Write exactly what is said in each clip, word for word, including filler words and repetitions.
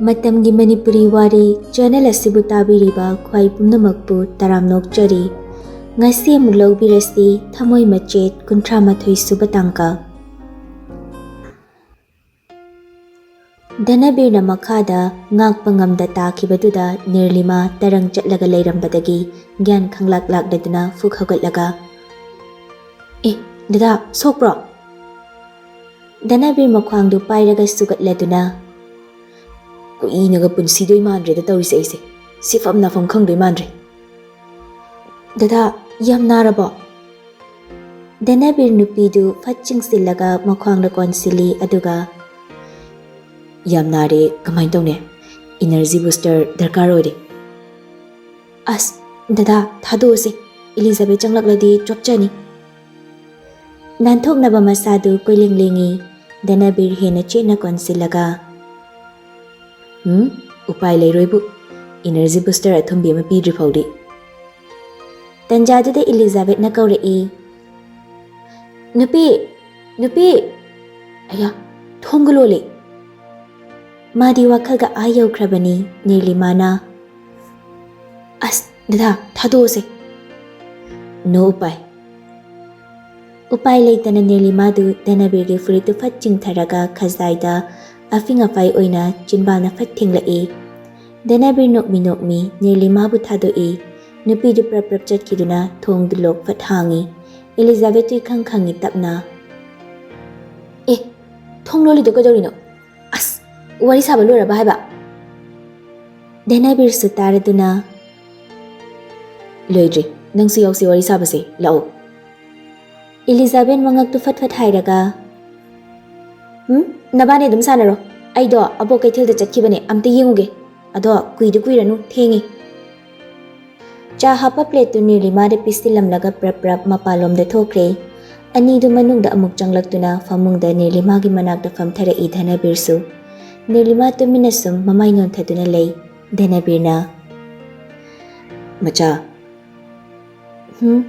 ꯃꯇꯝꯒꯤ ꯃꯅꯤꯄꯨꯔꯤ ꯋꯥꯔꯤ ꯆꯦꯅꯦꯜ ꯑꯁꯤꯕꯨ ꯇꯥꯕꯤꯔꯤꯕ ꯈ꯭ꯋꯥꯏ ꯄꯨꯝꯅꯃꯛꯄꯨ ꯇꯔꯥꯝꯅ ꯑꯣꯛꯆꯔꯤ꯫ ꯉꯁꯤ ꯑꯃꯨꯛ ꯂꯧꯕꯤꯔꯁꯤ ꯊꯃꯣꯏ ꯃꯆꯦꯠ ꯀꯨꯟꯊ꯭ꯔꯥ ꯃꯥꯊꯣꯏ ꯁꯨꯕ ꯇꯥꯡꯀꯛ꯫ ꯙꯅꯕꯤꯔꯅ ꯃꯈꯥꯗ ꯉꯥꯛꯄ ꯉꯝꯗ ꯇꯥꯈꯤꯕꯗꯨꯗ ꯅꯤꯔꯂꯤꯃꯥ ꯇꯔꯪ ꯆꯠꯂꯒ ꯂꯩꯔꯝꯕꯗꯒꯤ ꯒ꯭ꯌꯥꯟ ꯈꯪꯂꯥꯛ ꯂꯥꯛꯂꯗꯨꯅ ꯐꯨꯛ ꯍꯧꯒꯠꯂꯒ, "ꯑꯦ, ꯗꯗꯥ, ꯁꯣꯛꯄ꯭ꯔꯣ?" ꯙꯅꯕꯤꯔ ꯃꯈ꯭ꯋꯥꯡꯗꯨ ꯄꯥꯏꯔꯒ ꯁꯨꯒꯠꯂꯗꯨꯅ, "ꯀꯨꯏꯅꯒ ꯄꯨꯟꯁꯤꯗꯣꯏ ꯃꯥꯟꯗ꯭ꯔꯦꯗ ꯇꯧꯔꯤꯁꯦ ꯑꯩꯁꯦ꯫ ꯁꯤꯐꯝ ꯅꯥꯐꯝ ꯈꯪꯗꯣꯏ ꯃꯥꯟꯗ꯭ꯔꯦ꯫ ꯗꯗꯥ, ꯌꯥꯝ ꯅꯥꯔꯕꯣ?" ꯙꯅꯕꯤꯔ ꯅꯨꯄꯤꯗꯨ ꯐꯠ ꯆꯤꯡꯁꯤꯜꯂꯒ ꯃꯈ꯭ꯋꯥꯡꯗ ꯀꯣꯟꯁꯤꯜꯂꯤ, ꯑꯗꯨꯒ, "ꯌꯥꯝ ꯅꯥꯔꯦ, ꯀꯃꯥꯏꯅ ꯇꯧꯅꯤ? ꯏꯅꯔꯖꯤ ꯕꯨꯁꯇꯔ ꯗꯔꯀꯥꯔ ꯑꯣꯏꯔꯦ꯫" "ꯑꯁ, ꯗꯗꯥ, ꯊꯥꯗꯣꯛꯑꯁꯦ꯫ ꯏꯂꯤꯖꯥꯕꯦꯠ ꯆꯪꯂꯛꯂꯗꯤ ꯆꯣꯞꯆꯅꯤ꯫" ꯅꯥꯟꯊꯣꯛꯅꯕ ꯃꯁꯥꯗꯨ ꯀꯣꯏꯂꯦꯡ ꯂꯦꯡꯉꯤ꯫ ꯙꯅꯕꯤꯔ ꯍꯦꯟꯅ ꯆꯦꯠꯅ ꯀꯣꯟꯁꯤꯜꯂꯒ, "ꯎꯝ, ꯎꯄꯥꯏ ꯂꯩꯔꯣꯏꯕꯨ꯫ ꯏꯅꯔꯖꯤ ꯕꯨꯁꯇꯔ ꯑꯊꯨꯝꯕꯤ ꯑꯃ ꯄꯤꯗ꯭ꯔꯤ ꯐꯥꯎꯗꯤ꯫" ꯇꯟꯖꯥꯗꯨꯗ ꯏꯂꯤꯖꯥꯕꯦꯠꯅ ꯀꯧꯔꯛꯏ, "ꯅꯨꯄꯤ! ꯅꯨꯄꯤ!" ꯑꯌꯥ, ꯊꯣꯡꯒ ꯂꯣꯜꯂꯤ꯫ ꯃꯥꯗꯤ ꯋꯥꯈꯜꯒ ꯑꯥ ꯌꯧꯈ꯭ꯔꯕꯅꯤ꯫ ꯅꯤꯔꯂꯤꯃꯥꯅ, "ꯑꯁ, ꯗꯗꯥ, ꯊꯥꯗꯣꯛꯑꯁꯦ꯫" ꯅꯣ ꯎꯄꯥꯏ꯫ ꯎꯄꯥꯏ ꯂꯩꯇꯅ ꯅꯤꯔꯂꯤꯃꯥꯗꯨ ꯙꯅꯕꯤꯔꯒꯤ ꯐꯨꯔꯤꯠꯇꯨ ꯐꯠ ꯆꯤꯡꯊꯔꯒ ꯈꯖꯥꯏꯗ ꯑꯐꯤꯡ ꯑꯐꯥꯏ ꯑꯣꯏꯅ ꯆꯤꯟꯕꯥꯜꯅ ꯐꯠ ꯊꯦꯡꯂꯛꯏ꯫ ꯙꯅꯕꯤꯔ ꯅꯣꯛꯃꯤ ꯅꯣꯛꯃꯤ ꯅꯤꯔꯂꯤꯃꯥꯕꯨ ꯊꯥꯗꯣꯛꯏ꯫ ꯅꯨꯄꯤꯗꯨ ꯄ꯭ꯔꯞ ꯄ꯭ꯔꯞ ꯆꯠꯈꯤꯗꯨꯅ ꯊꯣꯡꯗꯨ ꯂꯣꯛ ꯐꯠ ꯍꯥꯡꯏ꯫ ꯏꯂꯤꯖꯥꯕꯦꯠꯇꯨ ꯏꯈꯪ ꯈꯪꯏ ꯇꯞꯅ, "ꯑꯦ, ꯊꯣꯡ ꯂꯣꯜꯂꯤꯗꯣ ꯀꯩꯗꯧꯔꯤꯅꯣ? ꯑꯁ, ꯋꯥꯔꯤ ꯁꯥꯕ ꯂꯣꯏꯔꯕ ꯍꯥꯏꯕ?" ꯙꯅꯕꯤꯔꯁꯨ ꯇꯥꯔꯗꯨꯅ, "ꯂꯣꯏꯗ꯭ꯔꯤ, ꯅꯪꯁꯨ ꯌꯥꯎꯁꯤ ꯋꯥꯔꯤ ꯁꯥꯕꯁꯦ, ꯂꯥꯛꯑꯣ꯫" ꯏꯂꯤꯖꯥꯕꯦꯠ ꯃꯉꯛꯇꯨ ꯐꯠ ꯐꯠ ꯍꯥꯏꯔꯒ, "ꯎꯝ, ꯅꯕꯥꯅꯤ ꯑꯗꯨꯝ ꯁꯥꯟꯅꯔꯣ꯫ ꯑꯩꯗꯣ ꯑꯕꯣꯛ ꯀꯩꯊꯦꯜꯗ ꯆꯠꯈꯤꯕꯅꯦ, ꯑꯝꯇ ꯌꯦꯡꯉꯨꯒꯦ꯫ ꯑꯗꯣ ꯀꯨꯏꯗꯤ ꯀꯨꯏꯔꯅꯨ, ꯊꯦꯡꯉꯦ꯫" ꯆꯥ ꯍꯥꯞꯄ ꯄ꯭ꯂꯦꯠꯇꯨ ꯅꯤꯔꯂꯤꯃꯥꯗ ꯄꯤꯁꯤꯜꯂꯝꯂꯒ ꯄ꯭ꯔꯞ ꯄ꯭ꯔꯞ ꯃꯄꯥꯟꯂꯣꯝꯗ ꯊꯣꯛꯈ꯭ꯔꯦ꯫ ꯑꯅꯤꯗꯨ ꯃꯅꯨꯡꯗ ꯑꯃꯨꯛ ꯆꯪꯂꯛꯇꯨꯅ ꯐꯃꯨꯡꯗ ꯅꯤꯔꯂꯤꯃꯥꯒꯤ ꯃꯅꯥꯛꯇ ꯐꯝꯊꯔꯛꯏ ꯙꯅꯕꯤꯔꯁꯨ꯫ ꯅꯤꯔꯂꯤꯃꯥ ꯇꯨꯃꯤꯟꯅ ꯁꯨꯝ ꯃꯃꯥꯏ ꯅꯣꯟꯊꯗꯨꯅ ꯂꯩ꯫ ꯙꯅꯕꯤꯔꯅ, "ꯃꯆꯥ꯫" "ꯍꯨꯝ?"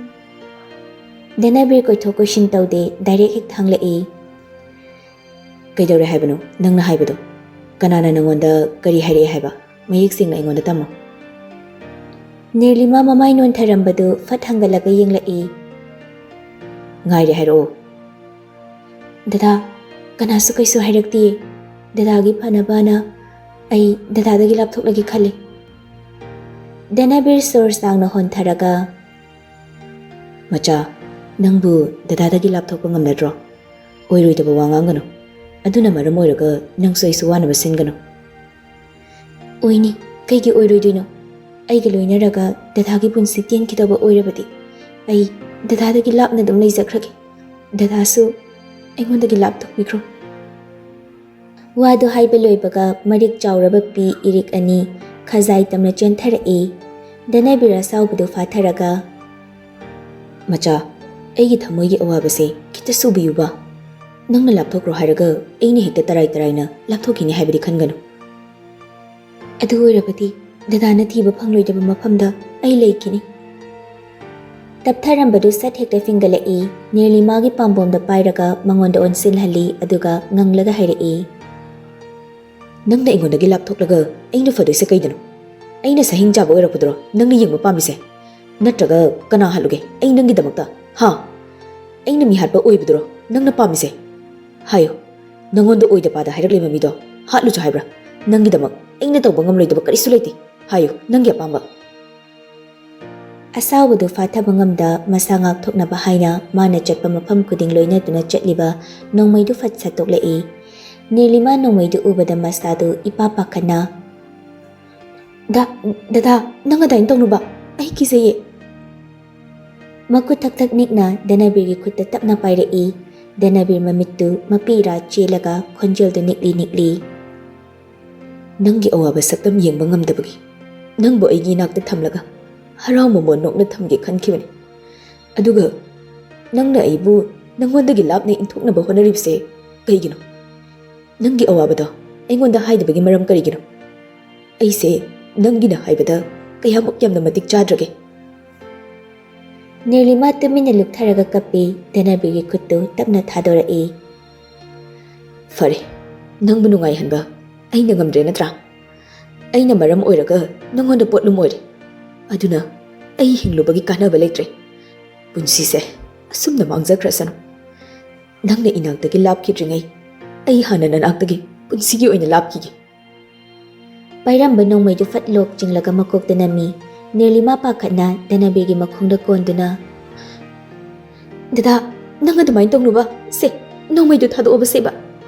ꯙꯅꯕꯤꯔ ꯀꯣꯏꯊꯣꯛ ꯀꯣꯏꯁꯤꯟ ꯇꯧꯗꯦ, ꯗꯥꯏꯔꯦꯛ ꯍꯦꯛ ꯍꯪꯂꯛꯏ꯫ "ꯀꯩꯗꯧꯔꯦ ꯍꯥꯏꯕꯅꯣ ꯅꯪꯅ ꯍꯥꯏꯕꯗꯣ?" ꯀꯅꯥꯅ ꯅꯪꯉꯣꯟꯗ ꯀꯔꯤ ꯍꯥꯏꯔꯛꯑꯦ ꯍꯥꯏꯕ? ꯃꯌꯦꯛ ꯁꯦꯡꯅ ꯑꯩꯉꯣꯟꯗ ꯇꯝꯃꯣ꯫ ꯅꯤꯔꯂꯤꯃꯥ ꯃꯃꯥꯏ ꯅꯣꯟꯊꯔꯝꯕꯗꯨ ꯐꯠ ꯍꯪꯒꯠꯂꯒ ꯌꯦꯡꯂꯛꯏ꯫ ꯉꯥꯏꯔꯦ, ꯍꯥꯏꯔꯛꯑꯣ꯫ ꯗꯗꯥ, ꯀꯅꯥꯁꯨ ꯀꯩꯁꯨ ꯍꯥꯏꯔꯛꯇꯤꯌꯦ꯫ ꯗꯗꯥꯒꯤ ꯐꯅꯕꯅ ꯑꯩ ꯗꯗꯥꯗꯒꯤ ꯂꯥꯞꯊꯣꯛꯂꯒꯦ ꯈꯜꯂꯤ꯫ ꯗꯅꯕꯤꯔ ꯁꯣꯔ ꯁꯥꯡꯅ ꯍꯣꯟꯊꯔꯒ, ꯃꯆꯥ, ꯅꯪꯕꯨ ꯗꯗꯥꯗꯒꯤ ꯂꯥꯞꯊꯣꯛꯄ ꯉꯝꯅꯗ꯭ꯔꯣ? ꯑꯣꯏꯔꯣꯏꯗꯕ ꯋꯥ ꯉꯥꯡꯒꯅꯨ꯫ ꯑꯗꯨꯅ ꯃꯔꯝ ꯑꯣꯏꯔꯒ ꯅꯪꯁꯨ ꯑꯩꯁꯨ ꯋꯥꯅꯕ ꯁꯤꯟꯒꯅꯨ꯫ ꯑꯣꯏꯅꯤ, ꯀꯩꯒꯤ ꯑꯣꯏꯔꯣꯏꯗꯣꯏꯅꯣ? ꯑꯩꯒ ꯂꯣꯏꯅꯔꯒ ꯗꯗꯥꯒꯤ ꯄꯨꯟꯁꯤ ꯇꯦꯟꯈꯤꯗꯧꯕ ꯑꯣꯏꯔꯕꯗꯤ ꯑꯩ ꯗꯗꯥꯗꯒꯤ ꯂꯥꯞꯅ ꯑꯗꯨꯝ ꯂꯩꯖꯈ꯭ꯔꯒꯦ꯫ ꯗꯗꯥꯁꯨ ꯑꯩꯉꯣꯟꯗꯒꯤ ꯂꯥꯞꯊꯣꯛꯄꯤꯈ꯭ꯔꯣ꯫ ꯋꯥꯗꯨ ꯍꯥꯏꯕ ꯂꯣꯏꯕꯒ ꯃꯔꯤꯛ ꯆꯥꯎꯔꯕ ꯄꯤ ꯏꯔꯤꯛ ꯑꯅꯤ ꯈꯖꯥꯏ ꯇꯝꯅ ꯆꯦꯟꯊꯔꯛꯏ꯫ ꯗꯅꯕꯤꯔ ꯑꯁꯥꯎꯕꯗꯨ ꯐꯥꯊꯔꯒ, ꯃꯆꯥ, ꯑꯩꯒꯤ ꯊꯃꯣꯏꯒꯤ ꯑꯋꯥꯕꯁꯦ ꯈꯤꯇ ꯁꯨꯕꯤꯌꯨꯕ꯫ ꯅꯪꯅ ꯂꯥꯞꯊꯣꯛꯈ꯭ꯔꯣ ꯍꯥꯏꯔꯒ ꯑꯩꯅ ꯍꯦꯛꯇ ꯇꯔꯥꯏ ꯇꯔꯥꯏꯅ ꯂꯥꯞꯊꯣꯛꯈꯤꯅꯤ ꯍꯥꯏꯕꯗꯤ ꯈꯟꯒꯅꯨ꯫ ꯑꯗꯨ ꯑꯣꯏꯔꯕꯗꯤ ꯗꯗꯥꯅ ꯊꯤꯕ ꯐꯪꯂꯣꯏꯗꯕ ꯃꯐꯝꯗ ꯑꯩ ꯂꯩꯈꯤꯅꯤ꯫ ꯇꯞꯊꯔꯝꯕꯗꯨ ꯁꯠ ꯍꯦꯛꯇ ꯐꯤꯡꯒꯠꯂꯛꯏ꯫ ꯅꯤꯔꯂꯤꯃꯥꯒꯤ ꯄꯥꯝꯕꯣꯝꯗ ꯄꯥꯏꯔꯒ ꯃꯉꯣꯟꯗ ꯑꯣꯟꯁꯤꯜꯍꯜꯂꯤ, ꯑꯗꯨꯒ ꯉꯪꯂꯒ ꯍꯥꯏꯔꯛꯏ, ꯅꯪꯅ ꯑꯩꯉꯣꯟꯗꯒꯤ ꯂꯥꯞꯊꯣꯛꯂꯒ ꯑꯩꯅ ꯐꯗꯣꯏꯁꯦ ꯀꯩꯗꯅꯣ? ꯑꯩꯅ ꯁꯍꯤꯡ ꯆꯥꯕ ꯑꯣꯏꯔꯛꯄꯗꯨꯔꯣ ꯅꯪꯅ ꯌꯦꯡꯕ ꯄꯥꯝꯃꯤꯁꯦ? ꯅꯠꯇ꯭ꯔꯒ ꯀꯅꯥ ꯍꯥꯠꯂꯨꯒꯦ ꯑꯩ ꯅꯪꯒꯤꯗꯃꯛꯇ? ꯍꯥ? ꯑꯩꯅ ꯃꯤꯍꯥꯠꯄ ꯑꯣꯏꯕꯗꯨꯔꯣ ꯅꯪꯅ ꯄꯥꯝꯃꯤꯁꯦ? ꯍꯥꯏꯌꯨ, ꯅꯪꯉꯣꯟꯗ ꯑꯣꯏꯗ ꯄꯥꯗ ꯍꯥꯏꯔꯛꯂꯤꯕ ꯃꯤꯗꯣ ꯍꯥꯠꯂꯨꯁꯨ ꯍꯥꯏꯕ꯭ꯔꯥ? ꯅꯪꯒꯤꯗꯃꯛ ꯑꯩꯅ ꯇꯧꯕ ꯉꯝꯂꯣꯏꯗꯕ ꯀꯔꯤꯁꯨ ꯂꯩꯇꯦ꯫ ꯍꯥꯏꯌꯨ, ꯅꯪꯒꯤ ꯑꯄꯥꯝꯕ꯫ ꯑꯁꯥꯎꯕꯗꯨ ꯐꯥꯊꯕ ꯉꯝꯗ ꯃꯁꯥ ꯉꯥꯛꯊꯣꯛꯅꯕ ꯍꯥꯏꯅ ꯃꯥꯅ ꯆꯠꯄ ꯃꯐꯝ ꯈꯨꯗꯤꯡ ꯂꯣꯏꯅꯗꯨꯅ ꯆꯠꯂꯤꯕ ꯅꯣꯡꯃꯩꯗꯨ ꯐꯠ ꯁꯠꯇꯣꯛꯂꯛꯏ꯫ ꯅꯤꯔꯂꯤꯃꯥ ꯅꯣꯡꯃꯩꯗꯨ ꯎꯕꯗ ꯃꯁꯥꯗꯨ ꯏꯄꯥ ꯄꯥꯈꯠꯅ, ꯗꯥ, ꯗꯗꯥ, ꯅꯪ ꯑꯗꯥꯏꯅ ꯇꯧꯅꯨꯕ, ꯑꯩ ꯀꯤꯖꯩꯌꯦ꯫ ꯃꯈꯨꯠ ꯊꯛ ꯊꯛ ꯅꯤꯛꯅ ꯗꯅꯕꯤꯔꯒꯤ ꯈꯨꯠꯇ ꯇꯞꯅ ꯄꯥꯏꯔꯛꯏ꯫ ꯗꯅꯕꯤꯔ ꯃꯃꯤꯠꯇꯨ ꯃꯄꯤ ꯏꯔꯥ ꯆꯦꯜꯂꯒ ꯈꯣꯟꯖꯦꯜꯗꯨ ꯅꯤꯛꯂꯤ ꯅꯤꯛꯂꯤ꯫ ꯅꯪꯒꯤ ꯑꯋꯥꯕ ꯁꯛꯇꯝ ꯌꯦꯡꯕ ꯉꯝꯗꯕꯒꯤ ꯅꯪꯕꯨ ꯑꯩꯒꯤ ꯏꯅꯥꯛꯇ ꯊꯝꯂꯒ ꯍꯔꯥꯎ ꯃꯃꯣꯟ ꯅꯣꯛꯅ ꯊꯝꯒꯦ ꯈꯟꯈꯤꯕꯅꯤ꯫ ꯑꯗꯨꯒ ꯅꯪꯅ ꯑꯩꯕꯨ ꯅꯪꯉꯣꯟꯗꯒꯤ ꯂꯥꯞꯅ ꯏꯟꯊꯣꯛꯅꯕ ꯍꯣꯠꯅꯔꯤꯕꯁꯦ ꯀꯩꯒꯤꯅꯣ? ꯅꯪꯒꯤ ꯑꯋꯥꯕꯗꯣ ꯑꯩꯉꯣꯟꯗ ꯍꯥꯏꯗꯕꯒꯤ ꯃꯔꯝ ꯀꯔꯤꯒꯤꯅꯣ? ꯑꯩꯁꯦ ꯅꯪꯒꯤꯅ ꯍꯥꯏꯕꯗ ꯀꯌꯥꯃꯨꯛ ꯌꯥꯝꯅ ꯃꯇꯤꯛ ꯆꯥꯗ꯭ꯔꯒꯦ? ꯅꯤꯔꯂꯤꯃꯥ ꯇꯨꯃꯤꯟꯅ ꯂꯨꯞꯊꯔꯒ ꯀꯞꯄꯤ꯫ ꯗꯅꯕꯤꯔꯒꯤ ꯈꯨꯠꯇꯨ ꯇꯞꯅ ꯊꯥꯗꯣꯔꯛꯏ꯫ ꯐꯔꯦ, ꯅꯪꯕꯨ ꯅꯨꯡꯉꯥꯏꯍꯟꯕ ꯑꯩꯅ ꯉꯝꯗ꯭ꯔꯦ ꯅꯠꯇ꯭ꯔꯥ? ꯑꯩꯅ ꯃꯔꯝ ꯑꯣꯏꯔꯒ ꯅꯪꯉꯣꯟꯗ ꯄꯣꯠꯂꯨꯝ ꯑꯣꯏꯔꯦ꯫ ꯑꯗꯨꯅ ꯑꯩ ꯍꯤꯡꯂꯨꯕꯒꯤ ꯀꯥꯟꯅꯕ ꯂꯩꯇ꯭ꯔꯦ꯫ ꯄꯨꯟꯁꯤꯁꯦ ꯑꯁꯨꯝꯅ ꯃꯥꯡꯖꯈ꯭ꯔꯁꯅꯨ꯫ ꯅꯪꯅ ꯏꯅꯥꯛꯇꯒꯤ ꯂꯥꯞꯈꯤꯗ꯭ꯔꯤꯉꯩ ꯑꯩ ꯍꯥꯟꯅ ꯅꯅꯥꯛꯇꯒꯤ ꯄꯨꯟꯁꯤꯒꯤ ꯑꯣꯏꯅ ꯂꯥꯞꯈꯤꯒꯦ꯫ ꯄꯥꯏꯔꯝꯕ ꯅꯣꯡꯃꯩꯗꯨ ꯐꯠ ꯂꯣꯛ ꯆꯤꯡꯂꯒ ꯃꯀꯣꯛꯇ ꯅꯝꯃꯤ꯫ ꯅꯤꯔꯂꯤꯃꯥ ꯄꯥꯈꯠꯅ ꯙꯅꯕꯤꯔꯒꯤ ꯃꯈꯣꯡꯗ ꯀꯣꯟꯗꯨꯅ, "ꯗꯗꯥ, ꯅꯪ ꯑꯗꯨꯃꯥꯏꯅ ꯇꯧꯅꯨꯕ꯫ ꯁꯦ, ꯅꯣꯡꯃꯩꯗꯨ ꯊꯥꯗꯣꯛꯑꯣꯕ ꯁꯦꯕ꯫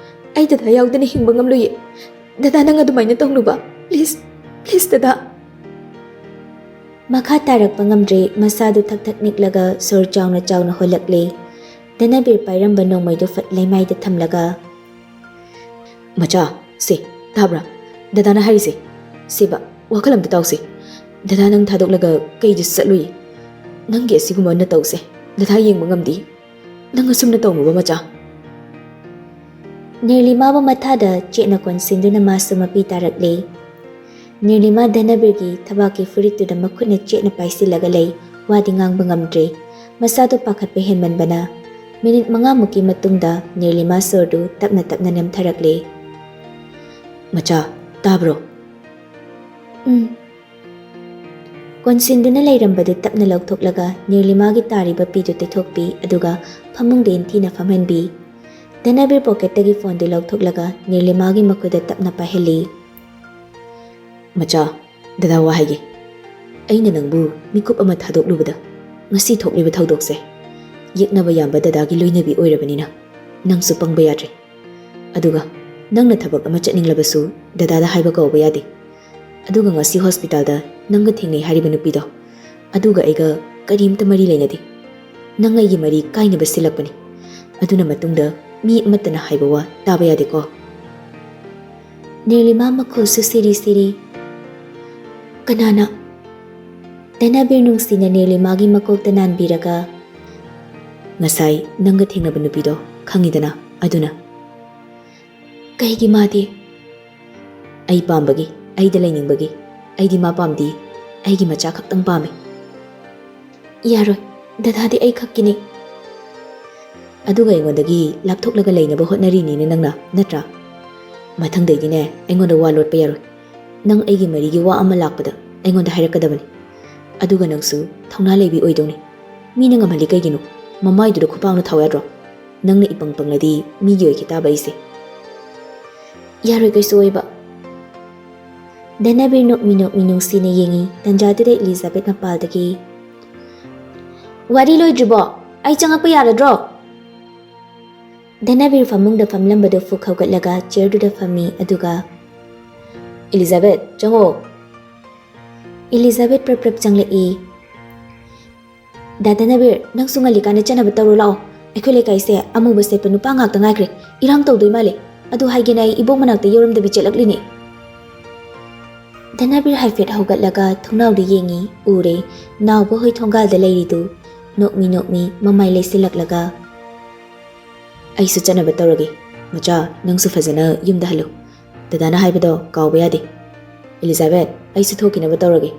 ꯑꯩ ꯗꯗꯥ ꯌꯥꯎꯗꯅ ꯍꯤꯡꯕ ꯉꯝꯂꯣꯏꯌꯦ꯫ ꯗꯗꯥ, ꯅꯪ ꯑꯗꯨꯃꯥꯏꯅ ꯇꯧꯅꯨꯕ꯫ Please, please ꯗꯗꯥ꯫" ꯃꯈꯥ ꯇꯥꯔꯛꯄ ꯉꯝꯗ꯭ꯔꯦ꯫ ꯃꯁꯥꯗꯨ ꯊꯛ ꯊꯛ ꯅꯤꯛꯂꯒ ꯁꯣꯔ ꯆꯥꯎꯅ ꯆꯥꯎꯅ ꯍꯣꯜꯂꯛꯂꯦ꯫ ꯙꯅꯕꯤꯔ ꯄꯥꯏꯔꯝꯕ ꯅꯣꯡꯃꯩꯗꯨ ꯐꯠ ꯂꯩꯃꯥꯏꯗ ꯊꯝꯂꯒ, "ꯃꯆꯥ, ꯁꯦ, ꯇꯥꯕ꯭ꯔꯥ? ꯗꯗꯥꯅ ꯍꯥꯏꯔꯤꯁꯦ꯫ ꯁꯦꯕ, ꯋꯥꯈꯜ ꯑꯝꯇ ꯇꯥꯎꯁꯦ꯫ ꯗꯗꯥ ꯅꯪ ꯊꯥꯗꯣꯛꯂꯒ ꯀꯩꯗꯁꯨ ꯆꯠꯂꯨꯏ꯫ ꯅꯪꯒꯤ ꯑꯁꯤꯒꯨꯝꯕ ꯅꯇꯧꯁꯦ ꯗꯗꯥ ꯌꯦꯡꯕ ꯉꯝꯗꯦ꯫ ꯅꯪ ꯑꯁꯨꯝꯅ ꯇꯧꯅꯨꯕ, ꯃꯆꯥ꯫" ꯅꯤꯔꯂꯤꯃꯥꯕꯨ ꯃꯊꯥꯗ ꯆꯦꯠꯅ ꯀꯣꯟꯁꯤꯟꯗꯨꯅ ꯃꯥꯁꯨ ꯃꯄꯤ ꯇꯥꯔꯛꯂꯦ꯫ ꯅꯤꯔꯂꯤꯃꯥ ꯙꯅꯕꯤꯔꯒꯤ ꯊꯕꯥꯛꯀꯤ ꯐꯨꯔꯤꯠꯇꯨꯗ ꯃꯈꯨꯠꯅ ꯆꯦꯠꯅ ꯄꯥꯏꯁꯤꯜꯂꯒ ꯂꯩ꯫ ꯋꯥꯗꯤ ꯉꯥꯡꯕ ꯉꯝꯗ꯭ꯔꯦ꯫ ꯃꯁꯥꯗꯨ ꯄꯥꯈꯠꯄ ꯍꯦꯟꯃꯟꯕꯅ ꯃꯤꯅꯤꯠ ꯃꯉꯥꯃꯨꯛꯀꯤ ꯃꯇꯨꯡꯗ ꯅꯤꯔꯂꯤꯃꯥ ꯁꯣꯔꯗꯨ ꯇꯞꯅ ꯇꯞꯅ ꯅꯦꯝꯊꯔꯛꯂꯦ꯫ "ꯃꯆꯥ, ꯇꯥꯕ꯭ꯔꯣ?" "ꯎꯝ꯫" ꯀꯣꯟꯁꯤꯟꯗꯨꯅ ꯂꯩꯔꯝꯕꯗꯨ ꯇꯞꯅ ꯂꯧꯊꯣꯛꯂꯒ ꯅꯤꯔꯂꯤꯃꯥꯒꯤ ꯇꯥꯔꯤꯕ ꯄꯤꯗꯨ ꯇꯩꯊꯣꯛꯄꯤ, ꯑꯗꯨꯒ ꯐꯃꯨꯡꯗ ꯏꯟꯊꯤꯅ ꯐꯝꯍꯟꯕꯤ꯫ ꯙꯅꯕꯤꯔ ꯄꯣꯀꯦꯠꯇꯒꯤ ꯐꯣꯟꯗꯨ ꯂꯧꯊꯣꯛꯂꯒ ꯅꯤꯔꯂꯤꯃꯥꯒꯤ ꯃꯈꯨꯠꯇ ꯇꯞꯅ ꯄꯥꯏꯍꯜꯂꯤ꯫ "ꯃꯆꯥ, ꯗꯗꯥ ꯋꯥ ꯍꯥꯏꯒꯦ꯫ ꯑꯩꯅ ꯅꯪꯕꯨ ꯃꯤꯀꯨꯞ ꯑꯃ ꯊꯥꯗꯣꯛꯂꯨꯕꯗ ꯉꯁꯤ ꯊꯣꯛꯂꯤꯕ ꯊꯧꯗꯣꯛꯁꯦ ꯌꯦꯛꯅꯕ ꯌꯥꯝꯕ ꯗꯗꯥꯒꯤ ꯂꯣꯏꯅꯕꯤ ꯑꯣꯏꯔꯕꯅꯤꯅ ꯅꯪꯁꯨ ꯄꯪꯕ ꯌꯥꯗ꯭ꯔꯦ꯫ ꯑꯗꯨꯒ ꯅꯪꯅ ꯊꯕꯛ ꯑꯃ ꯆꯠꯅꯤꯡꯂꯕꯁꯨ ꯗꯗꯥꯗ ꯍꯥꯏꯕ ꯀꯧꯕ ꯌꯥꯗꯦ꯫ ꯑꯗꯨꯒ ꯉꯁꯤ ꯍꯣꯁꯄꯤꯇꯥꯜꯗ ꯅꯪꯒ ꯊꯦꯡꯅꯩ ꯍꯥꯏꯔꯤꯕ ꯅꯨꯄꯤꯗꯣ, ꯑꯗꯨꯒ ꯑꯩꯒ ꯀꯔꯤꯝꯇ ꯃꯔꯤ ꯂꯩꯅꯗꯦ꯫ ꯅꯪ ꯑꯩꯒꯤ ꯃꯔꯤ ꯀꯥꯏꯅꯕ ꯁꯤꯜꯂꯛꯄꯅꯤ꯫ ꯑꯗꯨꯅ ꯃꯇꯨꯡꯗ ꯃꯤ ꯑꯃꯠꯇꯅ ꯍꯥꯏꯕ ꯋꯥ ꯇꯥꯕ ꯌꯥꯗꯦꯀꯣ꯫" ꯅꯤꯔꯂꯤꯃꯥ ꯃꯈꯣꯜꯁꯨ ꯁꯤꯔꯤ ꯁꯤꯔꯤ꯫ "ꯀꯅꯥꯅ?" ꯙꯅꯕꯤꯔ ꯅꯨꯡꯁꯤꯅ ꯅꯤꯔꯂꯤꯃꯥꯒꯤ ꯃꯀꯣꯛꯇ ꯅꯥꯟꯕꯤꯔꯒ, "ꯉꯁꯥꯏ ꯅꯪꯒ ꯊꯦꯡꯅꯕ ꯅꯨꯄꯤꯗꯣ ꯈꯪꯉꯤꯗꯅ, ꯑꯗꯨꯅ꯫" "ꯀꯩꯒꯤ ꯃꯥꯗꯤ?" "ꯑꯩ ꯄꯥꯝꯕꯒꯤ, ꯑꯩꯗ ꯂꯩꯅꯤꯡꯕꯒꯤ꯫ ꯑꯩꯗꯤ ꯃꯥ ꯄꯥꯝꯗꯦ, ꯑꯩꯒꯤ ꯃꯆꯥ ꯈꯛꯇꯪ ꯄꯥꯝꯃꯤ꯫" "ꯌꯥꯔꯣꯏ, ꯗꯗꯥꯗꯤ ꯑꯩ ꯈꯛꯀꯤꯅꯤ꯫" "ꯑꯗꯨꯒ ꯑꯩꯉꯣꯟꯗꯒꯤ ꯂꯥꯞꯊꯣꯛꯂꯒ ꯂꯩꯅꯕ ꯍꯣꯠꯅꯔꯤꯅꯤꯅꯦ ꯅꯪꯅ, ꯅꯠꯇ꯭ꯔꯥ?" "ꯃꯊꯪꯗꯩꯗꯤꯅꯦ, ꯑꯩꯉꯣꯟꯗ ꯋꯥ ꯂꯣꯠꯄ ꯌꯥꯔꯣꯏ꯫ ꯅꯪ ꯑꯩꯒꯤ ꯃꯔꯤꯒꯤ ꯋꯥ ꯑꯃ ꯂꯥꯛꯄꯗ ꯑꯩꯉꯣꯟꯗ ꯍꯥꯏꯔꯛꯀꯗꯕꯅꯤ꯫ ꯑꯗꯨꯒ ꯅꯪꯁꯨ ꯊꯧꯅꯥ ꯂꯩꯕꯤ ꯑꯣꯏꯗꯧꯅꯤ꯫ ꯃꯤꯅ ꯉꯝꯍꯜꯂꯤ ꯀꯩꯒꯤꯅꯣ? ꯃꯃꯥꯏꯗꯨꯗ ꯈꯨꯄꯥꯛꯅ ꯊꯥꯎ ꯌꯥꯗ꯭ꯔꯣ? ꯅꯪꯅ ꯏꯄꯪ ꯄꯪꯂꯗꯤ ꯃꯤꯒꯤ ꯑꯣꯏꯈꯤ ꯇꯥꯕ ꯑꯩꯁꯦ꯫" "ꯌꯥꯔꯣꯏ ꯀꯩꯁꯨ ꯑꯣꯏꯕ꯫" ꯙꯅꯕꯤꯔ ꯅꯣꯛꯃꯤ ꯅꯣꯛꯃꯤ ꯅꯨꯡꯁꯤꯅ ꯌꯦꯡꯉꯤ꯫ ꯇꯟꯖꯥꯗꯨꯗ ꯏꯂꯤꯖꯥꯕꯦꯠ ꯃꯄꯥꯜꯗꯒꯤ, "ꯋꯥꯔꯤ ꯂꯣꯏꯗ꯭ꯔꯤꯕꯣ? ꯑꯩ ꯆꯪꯉꯛꯄ ꯌꯥꯔꯗ꯭ꯔꯣ?" ꯙꯅꯕꯤꯔ ꯐꯃꯨꯡꯗ ꯐꯝꯂꯝꯕꯗꯨ ꯐꯨꯛ ꯍꯧꯒꯠꯂꯒ ꯆꯤꯌꯔꯗꯨꯗ ꯐꯝꯃꯤ, ꯑꯗꯨꯒ, "ꯏꯂꯤꯖꯥꯕꯦꯠ, ꯆꯪꯉꯣ꯫" ꯏꯂꯤꯖꯥꯕꯦꯠ ꯄ꯭ꯔꯞ ꯄ꯭ꯔꯞ ꯆꯪꯂꯛꯏ꯫ "ꯗꯥ ꯙꯅꯕꯤꯔ, ꯅꯪꯁꯨ ꯉꯜꯂꯤꯀꯥꯟꯗ ꯆꯠꯅꯕ ꯇꯧꯔꯣ ꯂꯥꯛꯑꯣ꯫ ꯑꯩꯈꯣꯏ ꯂꯩꯀꯥꯏꯁꯦ ꯑꯃꯨꯕ ꯁꯦꯠꯄ ꯅꯨꯄꯥ ꯉꯥꯛꯇ ꯉꯥꯏꯈ꯭ꯔꯦ꯫ ꯏꯔꯥꯡ ꯇꯧꯗꯣꯏ ꯃꯥꯜꯂꯦ꯫ ꯑꯗꯨ ꯍꯥꯏꯒꯦꯅ ꯑꯩ ꯏꯕꯣꯛ ꯃꯅꯥꯛꯇ ꯌꯧꯔꯝꯗꯕꯤ ꯆꯦꯜꯂꯛꯂꯤꯅꯦ꯫" ꯙꯅꯕꯤꯔ ꯍꯥꯏꯐꯦꯠ ꯍꯧꯒꯠꯂꯒ ꯊꯣꯡꯅꯥꯎꯗ ꯌꯦꯡꯉꯤ, ꯎꯔꯦ, ꯅꯥꯎꯕ ꯍꯣꯏ ꯊꯣꯡꯒꯥꯜꯗ ꯂꯩꯔꯤꯗꯨ꯫ ꯅꯣꯛꯃꯤ ꯅꯣꯛꯃꯤ ꯃꯃꯥꯏ ꯂꯩꯁꯤꯜꯂꯛꯂꯒ, "ꯑꯩꯁꯨ ꯆꯠꯅꯕ ꯇꯧꯔꯒꯦ꯫ ꯃꯆꯥ, ꯅꯪꯁꯨ ꯐꯖꯅ ꯌꯨꯝꯗ ꯍꯜꯂꯨ꯫ ꯗꯗꯥꯅ ꯍꯥꯏꯕꯗꯣ ꯀꯥꯎꯕ ꯌꯥꯗꯦ꯫ ꯏꯂꯤꯖꯥꯕꯦꯠ, ꯑꯩꯁꯨ ꯊꯣꯛꯈꯤꯅꯕ ꯇꯧꯔꯒꯦ꯫"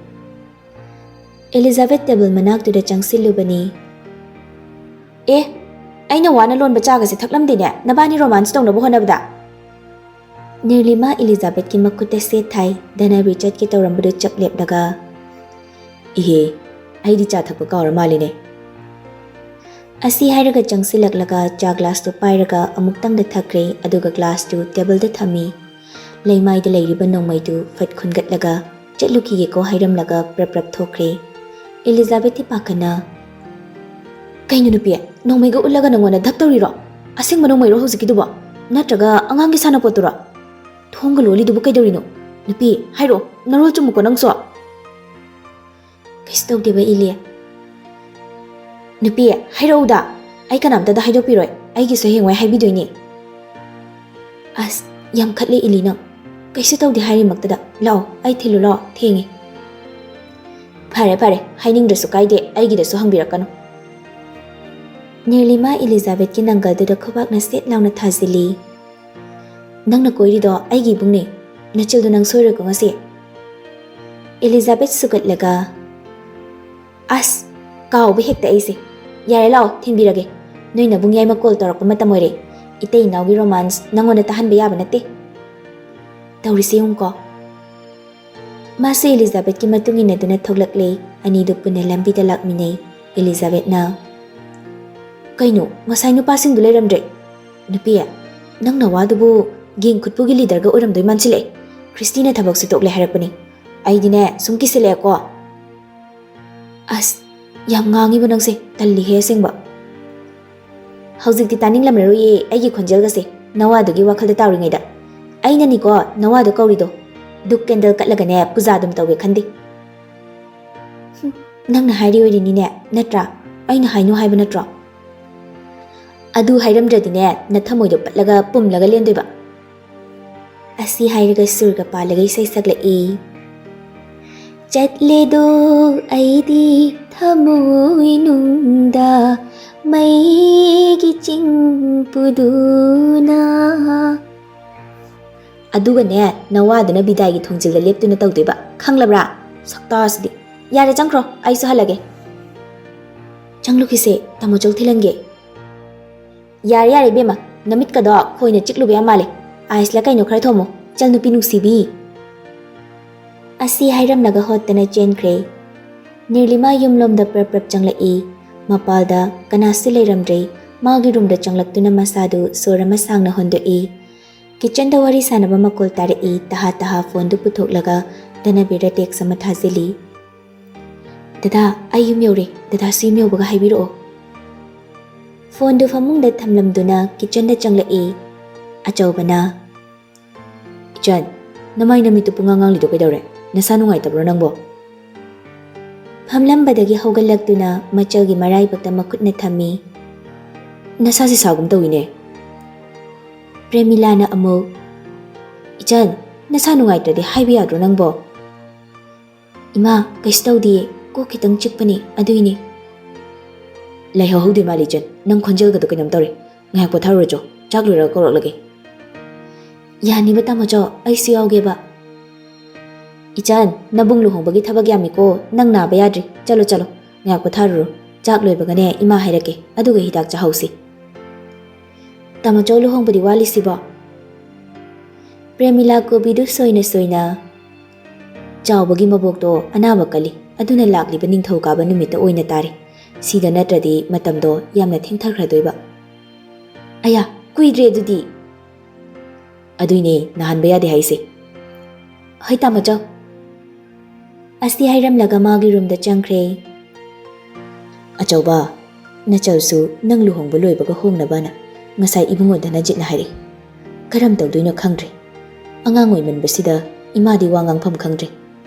ꯏꯂꯤꯖꯥꯕꯦꯠ ꯇꯦꯕꯜ ꯃꯅꯥꯛꯇꯨꯗ ꯆꯪꯁꯤꯜꯂꯨꯕꯅꯤ꯫ "ꯑꯦ, ꯑꯩꯅ ꯋꯥꯅ ꯂꯣꯟꯕ ꯆꯥꯒꯁꯦ ꯊꯛꯂꯝꯗꯦꯅꯦ, ꯅꯕꯥꯅꯤ ꯔꯣꯃꯥꯟꯁ ꯇꯧꯅꯕ ꯍꯣꯠꯅꯕꯗ꯫" ꯅꯤꯔꯂꯤꯃꯥ ꯏꯂꯤꯖꯥꯕꯦꯠꯀꯤ ꯃꯈꯨꯠꯇ ꯁꯦꯠ ꯊꯥꯏ꯫ ꯙꯅꯕꯤꯔ ꯆꯠꯀꯦ ꯇꯧꯔꯝꯕꯗꯨ ꯆꯞ ꯂꯦꯞꯂꯒ, "ꯏꯍꯦ, ꯑꯩꯗꯤ ꯆꯥ ꯊꯛꯄ ꯀꯥꯎꯔ ꯃꯥꯜꯂꯤꯅꯦ꯫" ꯑꯁꯤ ꯍꯥꯏꯔꯒ ꯆꯪꯁꯤꯜꯂꯛꯂꯒ ꯆꯥ ꯒ꯭ꯂꯥꯁꯇꯨ ꯄꯥꯏꯔꯒ ꯑꯃꯨꯛꯇꯪꯗ ꯊꯛꯈ꯭ꯔꯦ, ꯑꯗꯨꯒ ꯒ꯭ꯂꯥꯁꯇꯨ ꯇꯦꯕꯜꯗ ꯊꯝꯃꯤ꯫ ꯂꯩꯃꯥꯏꯗ ꯂꯩꯔꯤꯕ ꯅꯣꯡꯃꯩꯗꯨ ꯐꯠ ꯈꯨꯟꯒꯠꯂꯒ, "ꯆꯠꯂꯨꯈꯤꯒꯦꯀꯣ" ꯍꯥꯏꯔꯝꯂꯒ ꯄ꯭ꯔꯞ ꯄ꯭ꯔꯞ ꯊꯣꯛꯈ꯭ꯔꯦ꯫ ꯏꯂꯤꯖꯥꯕꯦꯠꯇꯤ ꯄꯥꯈꯠꯅ, "ꯀꯩꯅꯣ ꯅꯨꯄꯤ, ꯅꯣꯡꯃꯩꯒ ꯎꯠꯂꯒ ꯅꯉꯣꯟꯗ ꯙꯞ ꯇꯧꯔꯤꯔꯣ? ꯑꯁꯦꯡꯕ ꯅꯣꯡꯃꯩꯔꯣ ꯍꯧꯖꯤꯛꯀꯤꯗꯨꯕꯣ? ꯅꯠꯇ꯭ꯔꯒ ꯑꯉꯥꯡꯒꯤ ꯁꯥꯟꯅꯄꯣꯠꯇꯨꯔꯣ? ꯊꯣꯡꯒ ꯂꯣꯜꯂꯤꯗꯨꯕꯨ ꯀꯩꯗꯧꯔꯤꯅꯣ? ꯅꯨꯄꯤ, ꯍꯥꯏꯔꯛꯑꯣ, ꯅꯔꯣꯜ ꯆꯨꯝꯃꯨꯀꯣ ꯅꯪꯁꯨ꯫" "ꯀꯩꯁꯨ ꯇꯧꯗꯦꯕ, ꯏꯂꯤ꯫" "ꯅꯨꯄꯤ, ꯍꯥꯏꯔꯛꯎꯗ꯫ ꯑꯩ ꯀꯅꯥꯝꯇꯗ ꯍꯥꯏꯗꯣꯛꯄꯤꯔꯣꯏ꯫ ꯑꯩꯒꯤꯁꯨ ꯍꯌꯦꯡꯋꯥꯏ ꯍꯥꯏꯕꯤꯗꯣꯏꯅꯦ꯫" "ꯑꯁ, ꯌꯥꯝ ꯈꯠꯂꯦ, ꯏꯂꯤ, ꯅꯪ꯫ ꯀꯩꯁꯨ ꯇꯧꯗꯦ ꯍꯥꯏꯔꯤꯃꯛꯇꯗ꯫ ꯂꯥꯛꯑꯣ, ꯑꯩ ꯊꯤꯜꯂꯨ ꯂꯥꯛꯑꯣ, ꯊꯦꯡꯉꯦ꯫" "ꯐꯔꯦ, ꯐꯔꯦ, ꯍꯥꯏꯅꯤꯡꯗ꯭ꯔꯁꯨ ꯀꯥꯏꯗꯦ, ꯑꯩꯒꯤꯗꯁꯨ ꯍꯪꯕꯤꯔꯛꯀꯅꯨ꯫" ꯅꯤꯔꯂꯤꯃꯥ ꯏꯂꯤꯖꯥꯕꯦꯠꯀꯤ ꯅꯪꯒꯜꯗꯨꯗ ꯈꯨꯕꯥꯛꯅ ꯁꯦꯠ ꯂꯥꯎꯅ ꯊꯥꯖꯤꯜꯂꯤ꯫ "ꯅꯪꯅ ꯀꯣꯏꯔꯤꯗꯣ ꯑꯩꯒꯤ ꯏꯕꯨꯡꯅꯦ꯫ ꯅꯆꯤꯜꯗꯣ ꯅꯪ ꯁꯣꯏꯔꯣꯏꯀꯣ ꯉꯁꯤ꯫" ꯏꯂꯤꯖꯥꯕꯦꯠ ꯁꯨꯒꯠꯂꯒ, "ꯑꯁ, ꯀꯥꯎꯕ ꯍꯦꯛꯇ ꯑꯩꯁꯦ꯫ ꯌꯥꯔꯦ, ꯂꯥꯛꯑꯣ, ꯊꯤꯟꯕꯤꯔꯒꯦ꯫ ꯅꯣꯏ ꯅꯕꯨꯡ ꯌꯥꯏꯃ ꯀꯣꯜ ꯇꯧꯔꯛꯄ ꯃꯇꯝ ꯑꯣꯏꯔꯦ꯫ ꯏꯇꯩ ꯏꯅꯥꯎꯒꯤ ꯔꯣꯃꯥꯟꯁ ꯅꯪꯉꯣꯟꯗ ꯇꯥꯍꯟꯕ ꯌꯥꯕ ꯅꯠꯇꯦ꯫" ꯇꯧꯔꯤꯁꯦ ꯌꯦꯡꯉꯨꯀꯣ꯫ ꯃꯥꯁꯨ ꯏꯂꯤꯖꯥꯕꯦꯠꯀꯤ ꯃꯇꯨꯡ ꯏꯟꯅꯗꯨꯅ ꯊꯣꯛꯂꯛꯂꯦ꯫ ꯑꯅꯤꯗꯨ ꯄꯨꯟꯅ ꯂꯝꯕꯤꯗ ꯂꯥꯛꯃꯤꯟꯅꯩ꯫ ꯏꯂꯤꯖꯥꯕꯦꯠꯅ, "ꯀꯩꯅꯣ, ꯉꯁꯥꯏ ꯅꯨꯄꯥꯁꯤꯡꯗꯨ ꯂꯩꯔꯝꯗ꯭ꯔꯦ?" "ꯅꯨꯄꯤ, ꯅꯪ ꯅꯋꯥꯗꯨꯕꯨ ꯒꯦꯡ ꯈꯨꯠꯄꯨꯒꯤ ꯂꯤꯗꯔꯒ ꯑꯣꯏꯔꯝꯗꯣꯏ ꯃꯥꯟꯁꯤꯜꯂꯛꯑꯦ꯫ ꯈ꯭ꯔꯤꯁꯇꯤꯅ ꯊꯕꯛꯁꯨ ꯇꯣꯛꯂꯦ ꯍꯥꯏꯔꯛꯄꯅꯤ꯫ ꯑꯩꯗꯤꯅꯦ, ꯁꯨꯝ ꯀꯤꯁꯤꯜꯂꯛꯑꯦꯀꯣ꯫ ꯑꯁ, ꯌꯥꯝ ꯉꯥꯡꯉꯤꯕ ꯅꯪꯁꯦ, ꯇꯜꯂꯤꯍꯦ ꯑꯁꯦꯡꯕ꯫ ꯍꯧꯖꯤꯛꯇꯤ ꯇꯥꯅꯤꯡꯂꯝꯂꯔꯣꯏꯌꯦ ꯑꯩꯒꯤ ꯈꯣꯟꯖꯦꯜꯒꯁꯦ, ꯅꯋꯥꯗꯨꯒꯤ ꯋꯥꯈꯜꯗ ꯇꯥꯎꯔꯤꯉꯩꯗ꯫ ꯑꯩꯅꯅꯤꯀꯣ ꯅꯋꯥꯗꯣ ꯀꯧꯔꯤꯗꯣ꯫ ꯙꯨꯞ ꯀꯦꯟꯗꯜ ꯀꯠꯂꯒꯅꯦ ꯄꯨꯖꯥ ꯑꯗꯨꯝ ꯇꯧꯒꯦ ꯈꯟꯗꯦ꯫" "ꯍꯨꯝ, ꯅꯪꯅ ꯍꯥꯏꯔꯤ ꯑꯣꯏꯔꯤꯅꯤꯅꯦ, ꯅꯠꯇ꯭ꯔꯥ? ꯑꯩꯅ ꯍꯥꯏꯅꯨ ꯍꯥꯏꯕ ꯅꯠꯇ꯭ꯔꯣ?" "ꯑꯗꯨ ꯍꯥꯏꯔꯝꯗ꯭ꯔꯗꯤꯅꯦ, ꯅꯊꯃꯣꯏꯗꯣ ꯄꯠꯂꯒ ꯄꯨꯝꯂꯒ ꯂꯦꯟꯗꯣꯏꯕ꯫" ꯑꯁꯤ ꯍꯥꯏꯔꯒ ꯁꯨꯔꯒ ꯄꯥꯜꯂꯒ ꯏꯁꯩ ꯁꯛꯂꯛꯏ꯫ "ꯆꯠꯂꯦꯗꯣ ꯑꯩꯗꯤ ꯊꯃꯣꯏꯅꯨꯡꯗ ꯃꯩꯒꯤ ꯆꯤꯡ ꯄꯨꯗꯨꯅ꯫" ꯑꯗꯨꯒꯅꯦ, ꯅꯋꯥꯗꯨꯅ ꯕꯤꯗꯥꯏꯒꯤ ꯊꯣꯡꯖꯤꯜꯗ ꯂꯦꯞꯇꯨꯅ ꯇꯧꯗꯣꯏꯕ, ꯈꯪꯂꯕ꯭ꯔꯥ? ꯁꯛꯇꯥꯁꯤꯗꯤ꯫ "ꯌꯥꯔꯦ, ꯆꯪꯈ꯭ꯔꯣ, ꯑꯩꯁꯨ ꯍꯜꯂꯒꯦ꯫" "ꯆꯪꯂꯨꯈꯤꯁꯦ, ꯇꯥꯃꯣ ꯆꯧ ꯊꯤꯜꯍꯟꯒꯦ꯫" "ꯌꯥꯔꯦ, ꯌꯥꯔꯦ ꯏꯕꯦꯝꯃ, ꯅꯃꯤꯠꯀꯗꯣ ꯈꯣꯏꯅ ꯆꯤꯛꯂꯨꯕ ꯌꯥꯝ ꯃꯥꯜꯂꯦ꯫ ꯑꯥꯏꯁꯂ ꯀꯩꯅꯣ ꯈꯔ ꯊꯣꯝꯃꯣ, ꯆꯜ ꯅꯨꯄꯤ ꯅꯨꯡꯁꯤꯕꯤ꯫" ꯑꯁꯤ ꯍꯥꯏꯔꯝꯂꯒ ꯍꯣꯠꯇꯅ ꯆꯦꯟꯈ꯭ꯔꯦ꯫ ꯅꯤꯔꯂꯤꯃꯥ ꯌꯨꯝꯂꯣꯝꯗ ꯄ꯭ꯔꯞ ꯄ꯭ꯔꯞ ꯆꯪꯂꯛꯏ꯫ ꯃꯄꯥꯜꯗ ꯀꯅꯥꯁꯨ ꯂꯩꯔꯝꯗ꯭ꯔꯦ꯫ ꯃꯥꯒꯤ ꯔꯨꯝꯗ ꯆꯪꯂꯛꯇꯨꯅ ꯃꯁꯥꯗꯨ ꯁꯣꯔ ꯑꯃ ꯁꯥꯡꯅ ꯍꯣꯟꯗꯣꯛꯏ꯫ ꯀꯤꯆꯟꯗ ꯋꯥꯔꯤ ꯁꯥꯟꯅꯕ ꯃꯈꯣꯜ ꯇꯥꯔꯛꯏ꯫ ꯇꯍꯥ ꯇꯍꯥ ꯐꯣꯟꯗꯨ ꯄꯨꯊꯣꯛꯂꯒ ꯙꯅꯕꯤꯔꯗ ꯇꯦꯛꯁ ꯑꯃ ꯊꯥꯖꯤꯜꯂꯤ꯫ "ꯗꯗꯥ, ꯑꯩ ꯌꯨꯝ ꯌꯧꯔꯦ꯫ ꯗꯗꯥꯁꯨ ꯌꯨꯝ ꯌꯧꯕꯒ ꯍꯥꯏꯕꯤꯔꯛꯑꯣ꯫" ꯐꯣꯟꯗꯨ ꯐꯃꯨꯡꯗ ꯊꯝꯂꯝꯗꯨꯅ ꯀꯤꯆꯟꯗ ꯆꯪꯂꯛꯏ꯫ ꯑꯆꯧꯕꯅ, "ꯏꯆꯟ, ꯅꯃꯥꯏ ꯅꯃꯤꯠꯇꯨ ꯄꯨꯡꯉꯥꯡ ꯉꯥꯡꯂꯤꯗꯣ ꯀꯩꯗꯧꯔꯦ? ꯅꯁꯥ ꯅꯨꯡꯉꯥꯏꯇꯕ꯭ꯔꯣ ꯅꯪꯕꯣ?" ꯐꯝꯂꯝꯕꯗꯒꯤ ꯍꯧꯒꯠꯂꯛꯇꯨꯅ ꯃꯆꯜꯒꯤ ꯃꯔꯥꯏꯕꯛꯇ ꯃꯈꯨꯠꯅ ꯊꯝꯃꯤ꯫ "ꯅꯁꯥꯁꯤ ꯁꯥꯒꯨꯝ ꯇꯧꯏꯅꯦ꯫" ꯄ꯭ꯔꯦꯃꯤꯂꯥꯅ ꯑꯃꯨꯛ, "ꯏꯆꯟ, ꯅꯁꯥ ꯅꯨꯡꯉꯥꯏꯇ꯭ꯔꯗꯤ ꯍꯥꯏꯕ ꯌꯥꯗ꯭ꯔꯣ ꯅꯪꯕꯣ?" "ꯏꯃꯥ, ꯀꯩꯁꯨ ꯇꯧꯗꯤꯌꯦ, ꯀꯣꯛ ꯈꯤꯇꯪ ꯆꯤꯛꯄꯅꯤ, ꯑꯗꯨꯏꯅꯦ꯫" "ꯂꯩꯍꯧꯍꯧꯗꯣꯏ ꯃꯥꯜꯂꯤ ꯏꯆꯟ, ꯅꯪ ꯈꯣꯟꯖꯦꯜꯒꯗꯣ ꯀꯩꯅꯣꯝ ꯇꯧꯔꯦ꯫ ꯉꯥꯏꯍꯥꯛ ꯄꯣꯊꯥꯔꯨꯔꯣ ꯆꯣ, ꯆꯥꯛ ꯂꯣꯏꯔꯒ ꯀꯧꯔꯛꯂꯒꯦ꯫" "ꯌꯥꯅꯤꯕ ꯇꯥꯃꯣꯆꯧ, ꯑꯩꯁꯨ ꯌꯥꯎꯒꯦꯕ꯫" "ꯏꯆꯟ, ꯅꯕꯨꯡ ꯂꯨꯍꯣꯡꯕꯒꯤ ꯊꯕꯛ ꯌꯥꯝꯃꯤꯀꯣ, ꯅꯪ ꯅꯥꯕ ꯌꯥꯗ꯭ꯔꯤ꯫ ꯆꯠꯂꯣ ꯆꯠꯂꯣ, ꯉꯥꯏꯍꯥꯛ ꯄꯣꯊꯥꯔꯨꯔꯣ꯫ ꯆꯥꯛ ꯂꯣꯏꯕꯒꯅꯦ ꯏꯃꯥ ꯍꯥꯏꯔꯛꯀꯦ, ꯑꯗꯨꯒ ꯍꯤꯗꯥꯛ ꯆꯥꯍꯧꯁꯤ꯫" "ꯇꯥꯃꯣꯆꯧ ꯂꯨꯍꯣꯡꯕꯗꯤ ꯋꯥꯠꯂꯤꯁꯤꯕꯣ?" ꯄ꯭ꯔꯦꯃꯤꯂꯥ ꯀꯣꯕꯤꯗꯨ ꯁꯣꯏꯅ ꯁꯣꯏꯅ, "ꯆꯥꯎꯕꯒꯤ ꯃꯕꯣꯛꯇꯣ ꯑꯅꯥꯕ ꯀꯜꯂꯤ, ꯑꯗꯨꯅ ꯂꯥꯛꯂꯤꯕ ꯅꯤꯡꯊꯧꯀꯥꯕ ꯅꯨꯃꯤꯠꯇ ꯑꯣꯏꯅ ꯇꯥꯔꯦ꯫ ꯁꯤꯗ ꯅꯠꯇ꯭ꯔꯗꯤ ꯃꯇꯝꯗꯣ ꯌꯥꯝꯅ ꯊꯦꯡꯊꯈ꯭ꯔꯗꯣꯏꯕ꯫" "ꯑꯌꯥ, ꯀꯨꯏꯗ꯭ꯔꯦ ꯑꯗꯨꯗꯤ꯫" "ꯑꯗꯨꯏꯅꯦ ꯅꯥꯍꯟꯕ ꯌꯥꯗꯦ ꯍꯥꯏꯁꯦ꯫" "ꯍꯣꯏ ꯇꯥꯃꯣ, ꯆꯥꯎ꯫" ꯑꯁꯤ ꯍꯥꯏꯔꯝꯂꯒ ꯃꯥꯒꯤ ꯔꯨꯝꯗ ꯆꯪꯈ꯭ꯔꯦ꯫ "ꯑꯆꯧꯕ, ꯅꯆꯜꯁꯨ ꯅꯪ ꯂꯨꯍꯣꯡꯕ ꯂꯣꯏꯕꯒ ꯍꯣꯡꯅꯕꯅ ꯉꯁꯥꯏ ꯏꯕꯨꯡꯉꯣ ꯙꯅꯖꯤꯠꯅ ꯍꯥꯏꯔꯛꯏ꯫ ꯀꯔꯝ ꯇꯧꯗꯣꯏꯅꯣ ꯈꯪꯗ꯭ꯔꯦ꯫ ꯑꯉꯥꯡ ꯑꯣꯏꯃꯟꯕꯁꯤꯗ ꯏꯃꯥꯗꯤ ꯋꯥ ꯉꯥꯡꯐꯝ ꯈꯪꯗ꯭ꯔꯦ꯫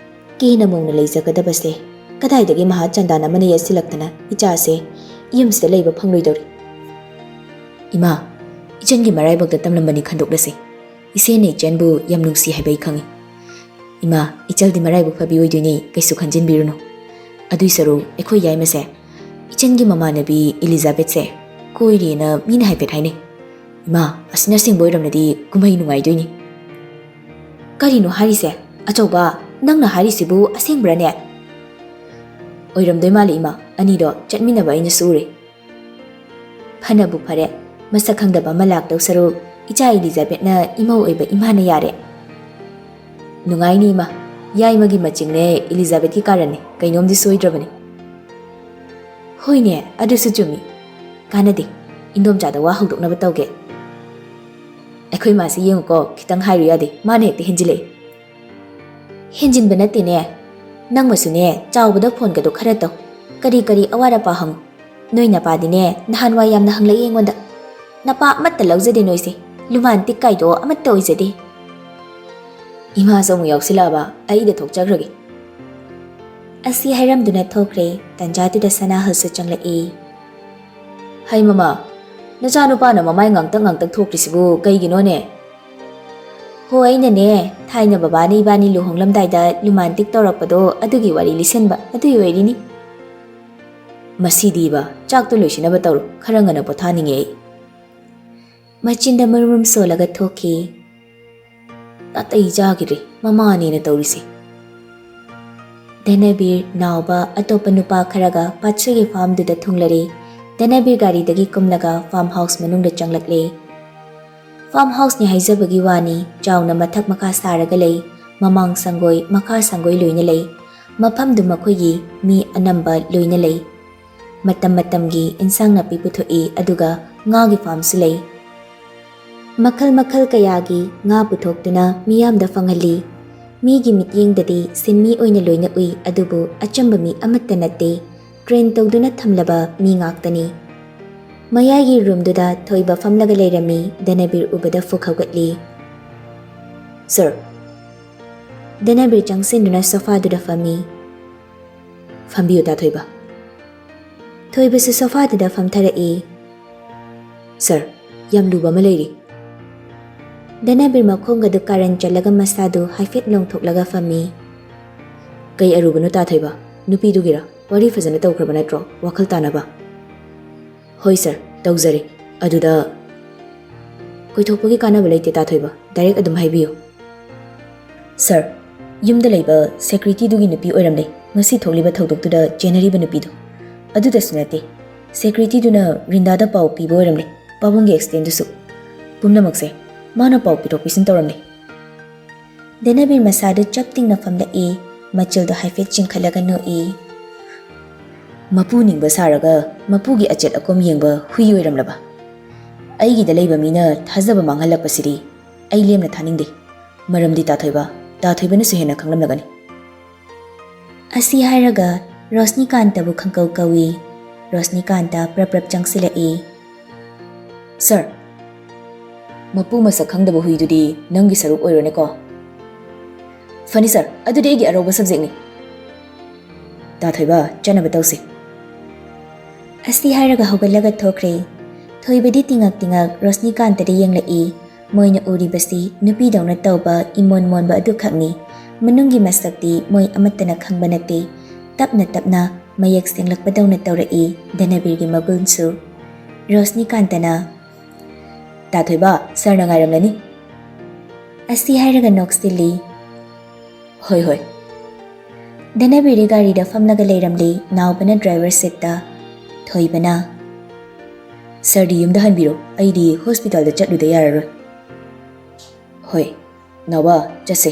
ꯀꯦꯅ ꯃꯧꯅ ꯂꯩꯖꯒꯗꯕꯁꯦ ꯀꯗꯥꯏꯗꯒꯤ ꯃꯍꯥ ꯆꯟꯗꯥꯟ ꯑꯃꯅ ꯌꯦꯠꯁꯤꯜꯂꯛꯇꯅ ꯏꯆꯥꯁꯦ ꯌꯨꯝꯁꯤꯗ ꯂꯩꯕ ꯐꯪꯂꯣꯏꯗꯧꯔꯤ꯫" "ꯏꯃꯥ, ꯏꯆꯟꯒꯤ ꯃꯔꯥꯏꯕꯛꯇ ꯇꯝꯂꯝꯕꯅꯤ ꯈꯟꯗꯣꯛꯂꯁꯤ꯫ ꯏꯆꯦꯅ ꯏꯆꯟꯕꯨ ꯌꯥꯝ ꯅꯨꯡꯁꯤ ꯍꯥꯏꯕ ꯑꯩ ꯈꯪꯏ꯫ ꯏꯃꯥ, ꯏꯆꯜꯗꯤ ꯃꯔꯥꯏꯕꯛ ꯐꯕꯤ ꯑꯣꯏꯗꯣꯏꯅꯤ, ꯀꯩꯁꯨ ꯈꯟꯖꯤꯟꯕꯤꯔꯨꯅꯨ꯫ ꯑꯗꯨꯏ ꯁꯔꯨꯛ ꯑꯩꯈꯣꯏ ꯌꯥꯏꯃꯁꯦ ꯏꯆꯟꯒꯤ ꯃꯃꯥꯟꯅꯕꯤ ꯏꯂꯤꯖꯥꯕꯦꯠꯁꯦ ꯀꯣꯏꯔꯦꯅ ꯃꯤꯅ ꯍꯥꯏꯐꯦꯠ ꯍꯥꯏꯅꯩ꯫ ꯏꯃꯥ, ꯑꯁꯤꯅ ꯑꯁꯦꯡꯕ ꯑꯣꯏꯔꯝꯂꯗꯤ ꯀꯨꯝꯍꯩ ꯅꯨꯡꯉꯥꯏꯗꯣꯏꯅꯤ꯫" "ꯀꯔꯤꯅꯣ ꯍꯥꯏꯔꯤꯁꯦ? ꯑꯆꯧꯕ, ꯅꯪꯅ ꯍꯥꯏꯔꯤꯁꯤꯕꯨ ꯑꯁꯦꯡꯕ꯭ꯔꯅꯦ?" "ꯑꯣꯏꯔꯝꯗꯣꯏ ꯃꯥꯜꯂꯦ ꯏꯃꯥ, ꯑꯅꯤꯗꯣ ꯆꯠꯃꯤꯟꯅꯕ ꯑꯩꯅꯁꯨ ꯎꯔꯦ꯫" "ꯐꯅꯕꯨ ꯐꯔꯦ, ꯃꯁꯛ ꯈꯪꯗꯕ ꯑꯃ ꯂꯥꯛꯇꯧ ꯁꯔꯨꯛ ꯏꯆꯥ ꯏꯂꯤꯖꯥꯕꯦꯠꯅ ꯏꯃꯧ ꯑꯣꯏꯕ ꯏꯃꯥꯅ ꯌꯥꯔꯦ꯫" "ꯅꯨꯡꯉꯥꯏꯅꯤ ꯏꯃꯥ, ꯌꯥꯏꯃꯒꯤ ꯃꯆꯤꯡꯅꯦ ꯏꯂꯤꯖꯥꯕꯦꯠꯀꯤ ꯀꯥꯔꯟꯅꯦ, ꯀꯩꯅꯣꯝꯗꯤ ꯁꯣꯏꯗ꯭ꯔꯕꯅꯤ꯫" "ꯍꯣꯏꯅꯦ, ꯑꯗꯨꯁꯨ ꯆꯨꯝꯃꯤ꯫ ꯀꯥꯟꯅꯗꯦ, ꯏꯟꯗꯣꯝꯆꯥꯗ ꯋꯥ ꯍꯧꯗꯣꯛꯅꯕ ꯇꯧꯒꯦ꯫ ꯑꯩꯈꯣꯏ ꯃꯥꯁꯤ ꯌꯦꯡꯉꯨꯀꯣ, ꯈꯤꯇꯪ ꯍꯥꯏꯔꯨ ꯌꯥꯗꯦ, ꯃꯥꯅ ꯍꯦꯛꯇ ꯍꯦꯟꯖꯤꯜꯂꯛꯏ꯫" "ꯍꯦꯟꯖꯤꯟꯕ ꯅꯠꯇꯦꯅꯦ, ꯅꯪꯃꯁꯨꯅꯦ ꯆꯥꯎꯕꯗ ꯐꯣꯟꯒꯗꯣ ꯈꯔ ꯇꯧ, ꯀꯔꯤ ꯀꯔꯤ ꯑꯋꯥꯠ ꯑꯄꯥ ꯍꯪꯉꯨ꯫ ꯅꯣꯏ ꯅꯄꯥꯗꯤꯅꯦ ꯅꯍꯥꯟꯋꯥꯏ ꯌꯥꯝꯅ ꯍꯪꯂꯛꯏ ꯑꯩꯉꯣꯟꯗ꯫ ꯅꯄꯥ ꯑꯃꯠꯇ ꯂꯧꯖꯗꯦ ꯅꯣꯏꯁꯦ, ꯂꯨꯃꯥꯟ ꯇꯤꯛ ꯀꯥꯏꯗꯣ ꯑꯃꯠꯇ ꯑꯣꯏꯖꯗꯦ꯫" ꯏꯃꯥꯁꯨ ꯑꯃꯨꯛ ꯌꯥꯎꯁꯤꯜꯂꯛꯑꯕ, ꯑꯩꯗ ꯊꯣꯛꯆꯈ꯭ꯔꯒꯦ꯫ ꯑꯁꯤ ꯍꯥꯏꯔꯝꯗꯨꯅ ꯊꯣꯛꯈ꯭ꯔꯦ꯫ ꯇꯟꯖꯥꯗꯨꯗ ꯁꯅꯥꯍꯜꯁꯨ ꯆꯪꯂꯛꯏ꯫ "ꯍꯩ ꯃꯃꯥ, ꯅꯆꯥꯅꯨꯄꯥꯅ ꯃꯃꯥꯏ ꯉꯥꯡꯇꯛ ꯉꯥꯡꯇꯛ ꯊꯣꯛꯈ꯭ꯔꯤꯁꯤꯕꯨ ꯀꯩꯒꯤꯅꯣꯅꯦ?" "ꯍꯣ, ꯑꯩꯅꯅꯦ, ꯊꯥꯏꯅ ꯕꯕꯥꯅ ꯏꯕꯥꯅꯤ ꯂꯨꯍꯣꯡꯂꯝꯗꯥꯏꯗ ꯂꯨꯃꯥꯟ ꯇꯤꯛ ꯇꯧꯔꯛꯄꯗꯣ ꯑꯗꯨꯒꯤ ꯋꯥꯔꯤ ꯂꯤꯁꯤꯟꯕ, ꯑꯗꯨꯒꯤ ꯑꯣꯏꯔꯤꯅꯤ꯫" "ꯃꯁꯤꯗꯤꯕ, ꯆꯥꯛꯇꯣ ꯂꯣꯏꯁꯤꯟꯅꯕ ꯇꯧꯔꯣ, ꯈꯔ ꯉꯟꯅ ꯄꯣꯊꯥꯅꯤꯡꯉꯦ ꯑꯩ꯫" ꯃꯆꯤꯟꯗ ꯃꯔꯨꯝ ꯁꯣꯜꯂꯒ ꯊꯣꯛꯈꯤ꯫ ꯅꯥꯇꯩ ꯆꯥꯈꯤꯗ꯭ꯔꯦ ꯃꯃꯥꯅꯦꯅ ꯇꯧꯔꯤꯁꯦ꯫ ꯙꯅꯕꯤꯔ, ꯅꯥꯎꯕ, ꯑꯇꯣꯞꯄ ꯅꯨꯄꯥ ꯈꯔꯒ ꯄꯥꯠꯁꯣꯏꯒꯤ ꯐꯥꯔꯝꯗꯨꯗ ꯊꯨꯡꯂꯔꯦ꯫ ꯙꯅꯕꯤꯔ ꯒꯥꯔꯤꯗꯒꯤ ꯀꯨꯝꯂꯒ ꯐꯥꯔꯝ ꯍꯥꯎꯁ ꯃꯅꯨꯡꯗ ꯆꯪꯂꯛꯂꯦ꯫ ꯐꯥꯔꯝ ꯍꯥꯎꯁꯅꯤ ꯍꯥꯏꯖꯕꯒꯤ ꯋꯥꯅꯤ, ꯆꯥꯎꯅ ꯃꯊꯛ ꯃꯈꯥ ꯁꯥꯔꯒ ꯂꯩ꯫ ꯃꯃꯥꯡ ꯁꯪꯒꯣꯏ, ꯃꯈꯥ ꯁꯪꯒꯣꯏ ꯂꯣꯏꯅ ꯂꯩ꯫ ꯃꯐꯝꯗꯨ ꯃꯈꯣꯏꯒꯤ ꯃꯤ ꯑꯅꯝꯕ ꯂꯣꯏꯅ ꯂꯩ꯫ ꯃꯇꯝ ꯃꯇꯝꯒꯤ ꯏꯟꯁꯥꯡ ꯅꯥꯄꯤ ꯄꯨꯊꯣꯛꯏ, ꯑꯗꯨꯒ ꯉꯥꯒꯤ ꯐꯥꯔꯝꯁꯨ ꯂꯩ꯫ ꯃꯈꯜ ꯃꯈꯜ ꯀꯌꯥꯒꯤ ꯉꯥ ꯄꯨꯊꯣꯛꯇꯨꯅ ꯃꯤꯌꯥꯝꯗ ꯐꯪꯍꯜꯂꯤ꯫ ꯃꯤꯒꯤ ꯃꯤꯠꯌꯦꯡꯗꯗꯤ ꯁꯤꯟꯃꯤ ꯑꯣꯏꯅ ꯂꯣꯏꯅ ꯎꯏ, ꯑꯗꯨꯕꯨ ꯑꯆꯝꯕ ꯃꯤ ꯑꯃꯠꯇ ꯅꯠꯇꯦ꯫ ꯇ꯭ꯔꯦꯟ ꯇꯧꯗꯨꯅ ꯊꯝꯂꯕ ꯃꯤ ꯉꯥꯛꯇꯅꯤ꯫ ꯃꯌꯥꯏꯒꯤ ꯔꯨꯝꯗꯨꯗ ꯊꯣꯏꯕ ꯐꯝꯂꯒ ꯂꯩꯔꯝꯃꯤ, ꯙꯅꯕꯤꯔ ꯎꯕꯗ ꯐꯨꯛ ꯍꯧꯒꯠꯂꯤ꯫ "ꯁꯔ!" ꯙꯅꯕꯤꯔ ꯆꯪꯁꯤꯟꯗꯨꯅ ꯁꯣꯐꯥꯗꯨꯗ ꯐꯝꯃꯤ꯫ "ꯐꯝꯕꯤꯌꯨ, ꯇꯥ ꯊꯣꯏꯕ꯫" ꯊꯣꯏꯕꯁꯨ ꯁꯣꯐꯥꯗꯨꯗ ꯐꯝꯊꯔꯛꯏ꯫ "ꯁꯔ, ꯌꯥꯝ ꯂꯨꯕ ꯑꯃ ꯂꯩꯔꯤ꯫" ꯙꯅꯕꯤꯔ ꯃꯈꯣꯡꯒꯗꯨ ꯀꯥꯔꯟ ꯆꯜꯂꯒ ꯃꯁꯥꯗꯨ ꯍꯥꯏꯐꯦꯠ ꯂꯣꯡꯊꯣꯛꯂꯒ ꯐꯝꯃꯤ꯫ "ꯀꯩ ꯑꯔꯨꯕꯅꯣ, ꯇꯥ ꯊꯣꯏꯕ? ꯅꯨꯄꯤꯗꯨꯒꯤꯔ? ꯋꯥꯔꯤ ꯐꯖꯅ ꯇꯧꯈ꯭ꯔꯕ ꯅꯠꯇ꯭ꯔꯣ, ꯋꯥꯈꯜ ꯇꯥꯅꯕ?" "ꯍꯣꯏ ꯁꯔ, ꯇꯧꯖꯔꯦ꯫ ꯑꯗꯨꯗ ꯀꯣꯏꯊꯣꯛꯄꯒꯤ ꯀꯥꯟꯅꯕ ꯂꯩꯇꯦ, ꯇꯥ ꯊꯣꯏꯕ꯫ ꯗꯥꯏꯔꯦꯛ ꯑꯗꯨꯝ ꯍꯥꯏꯕꯤꯌꯨ꯫" "ꯁꯔ, ꯌꯨꯝꯗ ꯂꯩꯕ ꯁꯦꯀ꯭ꯌꯨꯔꯤꯇꯤꯗꯨꯒꯤ ꯅꯨꯄꯤ ꯑꯣꯏꯔꯝꯂꯦ, ꯉꯁꯤ ꯊꯣꯛꯂꯤꯕ ꯊꯧꯗꯣꯛꯇꯨꯗ ꯆꯦꯟꯅꯔꯤꯕ ꯅꯨꯄꯤꯗꯨ꯫ ꯑꯗꯨꯗꯁꯨ ꯅꯠꯇꯦ, ꯁꯦꯀ꯭ꯌꯨꯔꯤꯇꯤꯗꯨꯅ ꯔꯤꯟꯗꯥꯗ ꯄꯥꯎ ꯄꯤꯕ ꯑꯣꯏꯔꯝꯂꯦ, ꯄꯥꯕꯨꯡꯒꯤ ꯑꯦꯛꯁꯤꯗꯦꯟꯗꯨꯁꯨ꯫ ꯄꯨꯝꯅꯃꯛꯁꯦ ꯃꯥꯅ ꯄꯥꯎ ꯄꯤꯊꯣꯛ ꯄꯤꯁꯤꯟ ꯇꯧꯔꯝꯂꯦ꯫" ꯙꯅꯕꯤꯔ ꯃꯁꯥꯗꯨ ꯆꯞ ꯇꯤꯡꯅ ꯐꯝꯂꯛꯏ꯫ ꯃꯆꯤꯜꯗꯨ ꯍꯥꯏꯐꯦꯠ ꯆꯤꯡꯈꯠꯂꯒ ꯅꯣꯛꯏ꯫ "ꯃꯄꯨ ꯅꯤꯡꯕ ꯁꯥꯔꯒ ꯃꯄꯨꯒꯤ ꯑꯆꯦꯠ ꯑꯀꯣꯝ ꯌꯦꯡꯕ ꯍꯨꯏ ꯑꯣꯏꯔꯝꯂꯕ꯫ ꯑꯩꯒꯤꯗ ꯂꯩꯕ ꯃꯤꯅ ꯊꯥꯖꯕ ꯃꯥꯡꯍꯜꯂꯛꯄꯁꯤꯗꯤ ꯑꯩ ꯂꯦꯝꯅ ꯊꯥꯅꯤꯡꯗꯦ꯫ ꯃꯔꯝꯗꯤ ꯇꯥꯊꯣꯏꯕ, ꯇꯥꯊꯣꯏꯕꯅꯁꯨ ꯍꯦꯟꯅ ꯈꯪꯂꯝꯂꯒꯅꯤ꯫" ꯑꯁꯤ ꯍꯥꯏꯔꯒ ꯔꯣꯁꯅꯤꯀꯥꯟꯇꯕꯨ ꯈꯪꯀꯧ ꯀꯧꯏ꯫ ꯔꯣꯁꯅꯤꯀꯥꯟꯇ ꯄ꯭ꯔꯞ ꯄ꯭ꯔꯞ ꯆꯪꯁꯤꯜꯂꯛꯏ꯫ "ꯁꯔ, ꯃꯄꯨ ꯃꯁꯛ ꯈꯪꯗꯕ ꯍꯨꯏꯗꯨꯗꯤ ꯅꯪꯒꯤ ꯁꯔꯨꯛ ꯑꯣꯏꯔꯣꯅꯦꯀꯣ꯫" "ꯐꯅꯤ ꯁꯔ, ꯑꯗꯨꯗꯤ ꯑꯩꯒꯤ ꯑꯔꯧꯕ ꯁꯕꯖꯦꯛꯅꯤ꯫" "ꯇꯥꯊꯣꯏꯕ, ꯆꯠꯅꯕ ꯇꯧꯁꯤ꯫" ꯑꯁꯤ ꯍꯥꯏꯔꯒ ꯍꯧꯒꯠꯂꯒ ꯊꯣꯛꯈ꯭ꯔꯦ꯫ ꯊꯣꯏꯕꯗꯤ ꯇꯤꯉꯛ ꯇꯤꯉꯛ ꯔꯣꯁꯅꯤꯀꯥꯟꯇꯗ ꯌꯦꯡꯂꯛꯏ꯫ ꯃꯣꯏꯅ ꯎꯔꯤꯕꯁꯤ ꯅꯨꯄꯤꯗꯧꯅ ꯇꯧꯕ ꯏꯃꯣꯟ ꯃꯣꯟꯕ ꯑꯗꯨꯈꯛꯅꯤ꯫ ꯃꯅꯨꯡꯒꯤ ꯃꯁꯛꯇꯤ ꯃꯣꯏ ꯑꯃꯠꯇꯅ ꯈꯪꯕ ꯅꯠꯇꯦ꯫ ꯇꯞꯅ ꯇꯞꯅ ꯃꯌꯦꯛ ꯁꯦꯡꯂꯛꯄꯗꯧꯅ ꯇꯧꯔꯛꯏ ꯙꯅꯕꯤꯔꯒꯤ ꯃꯒꯨꯟꯁꯨ꯫ ꯔꯣꯁꯅꯤꯀꯥꯟꯇꯅ, "ꯇꯥꯊꯣꯏꯕ, ꯁꯔꯅ ꯉꯥꯏꯔꯝꯂꯅꯤ꯫" ꯑꯁꯤ ꯍꯥꯏꯔꯒ ꯅꯣꯛꯁꯤꯜꯂꯤ꯫ "ꯍꯣꯏ, ꯍꯣꯏ꯫" ꯙꯅꯕꯤꯔꯤ ꯒꯥꯔꯤꯗ ꯐꯝꯂꯒ ꯂꯩꯔꯝꯂꯤ, ꯅꯥꯎꯕꯅ ꯗ꯭ꯔꯥꯏꯚꯔ ꯁꯤꯠꯇ꯫ ꯊꯣꯏꯕꯅ, "ꯁꯔꯗꯤ ꯌꯨꯝꯗ ꯍꯟꯕꯤꯔꯣ, ꯑꯩꯗꯤ ꯍꯣꯁꯄꯤꯇꯥꯜꯗ ꯆꯠꯂꯨꯗ ꯌꯥꯔꯔꯣꯏ꯫ "ꯍꯣꯏ, ꯅꯥꯎꯕ, ꯆꯠꯁꯦ꯫"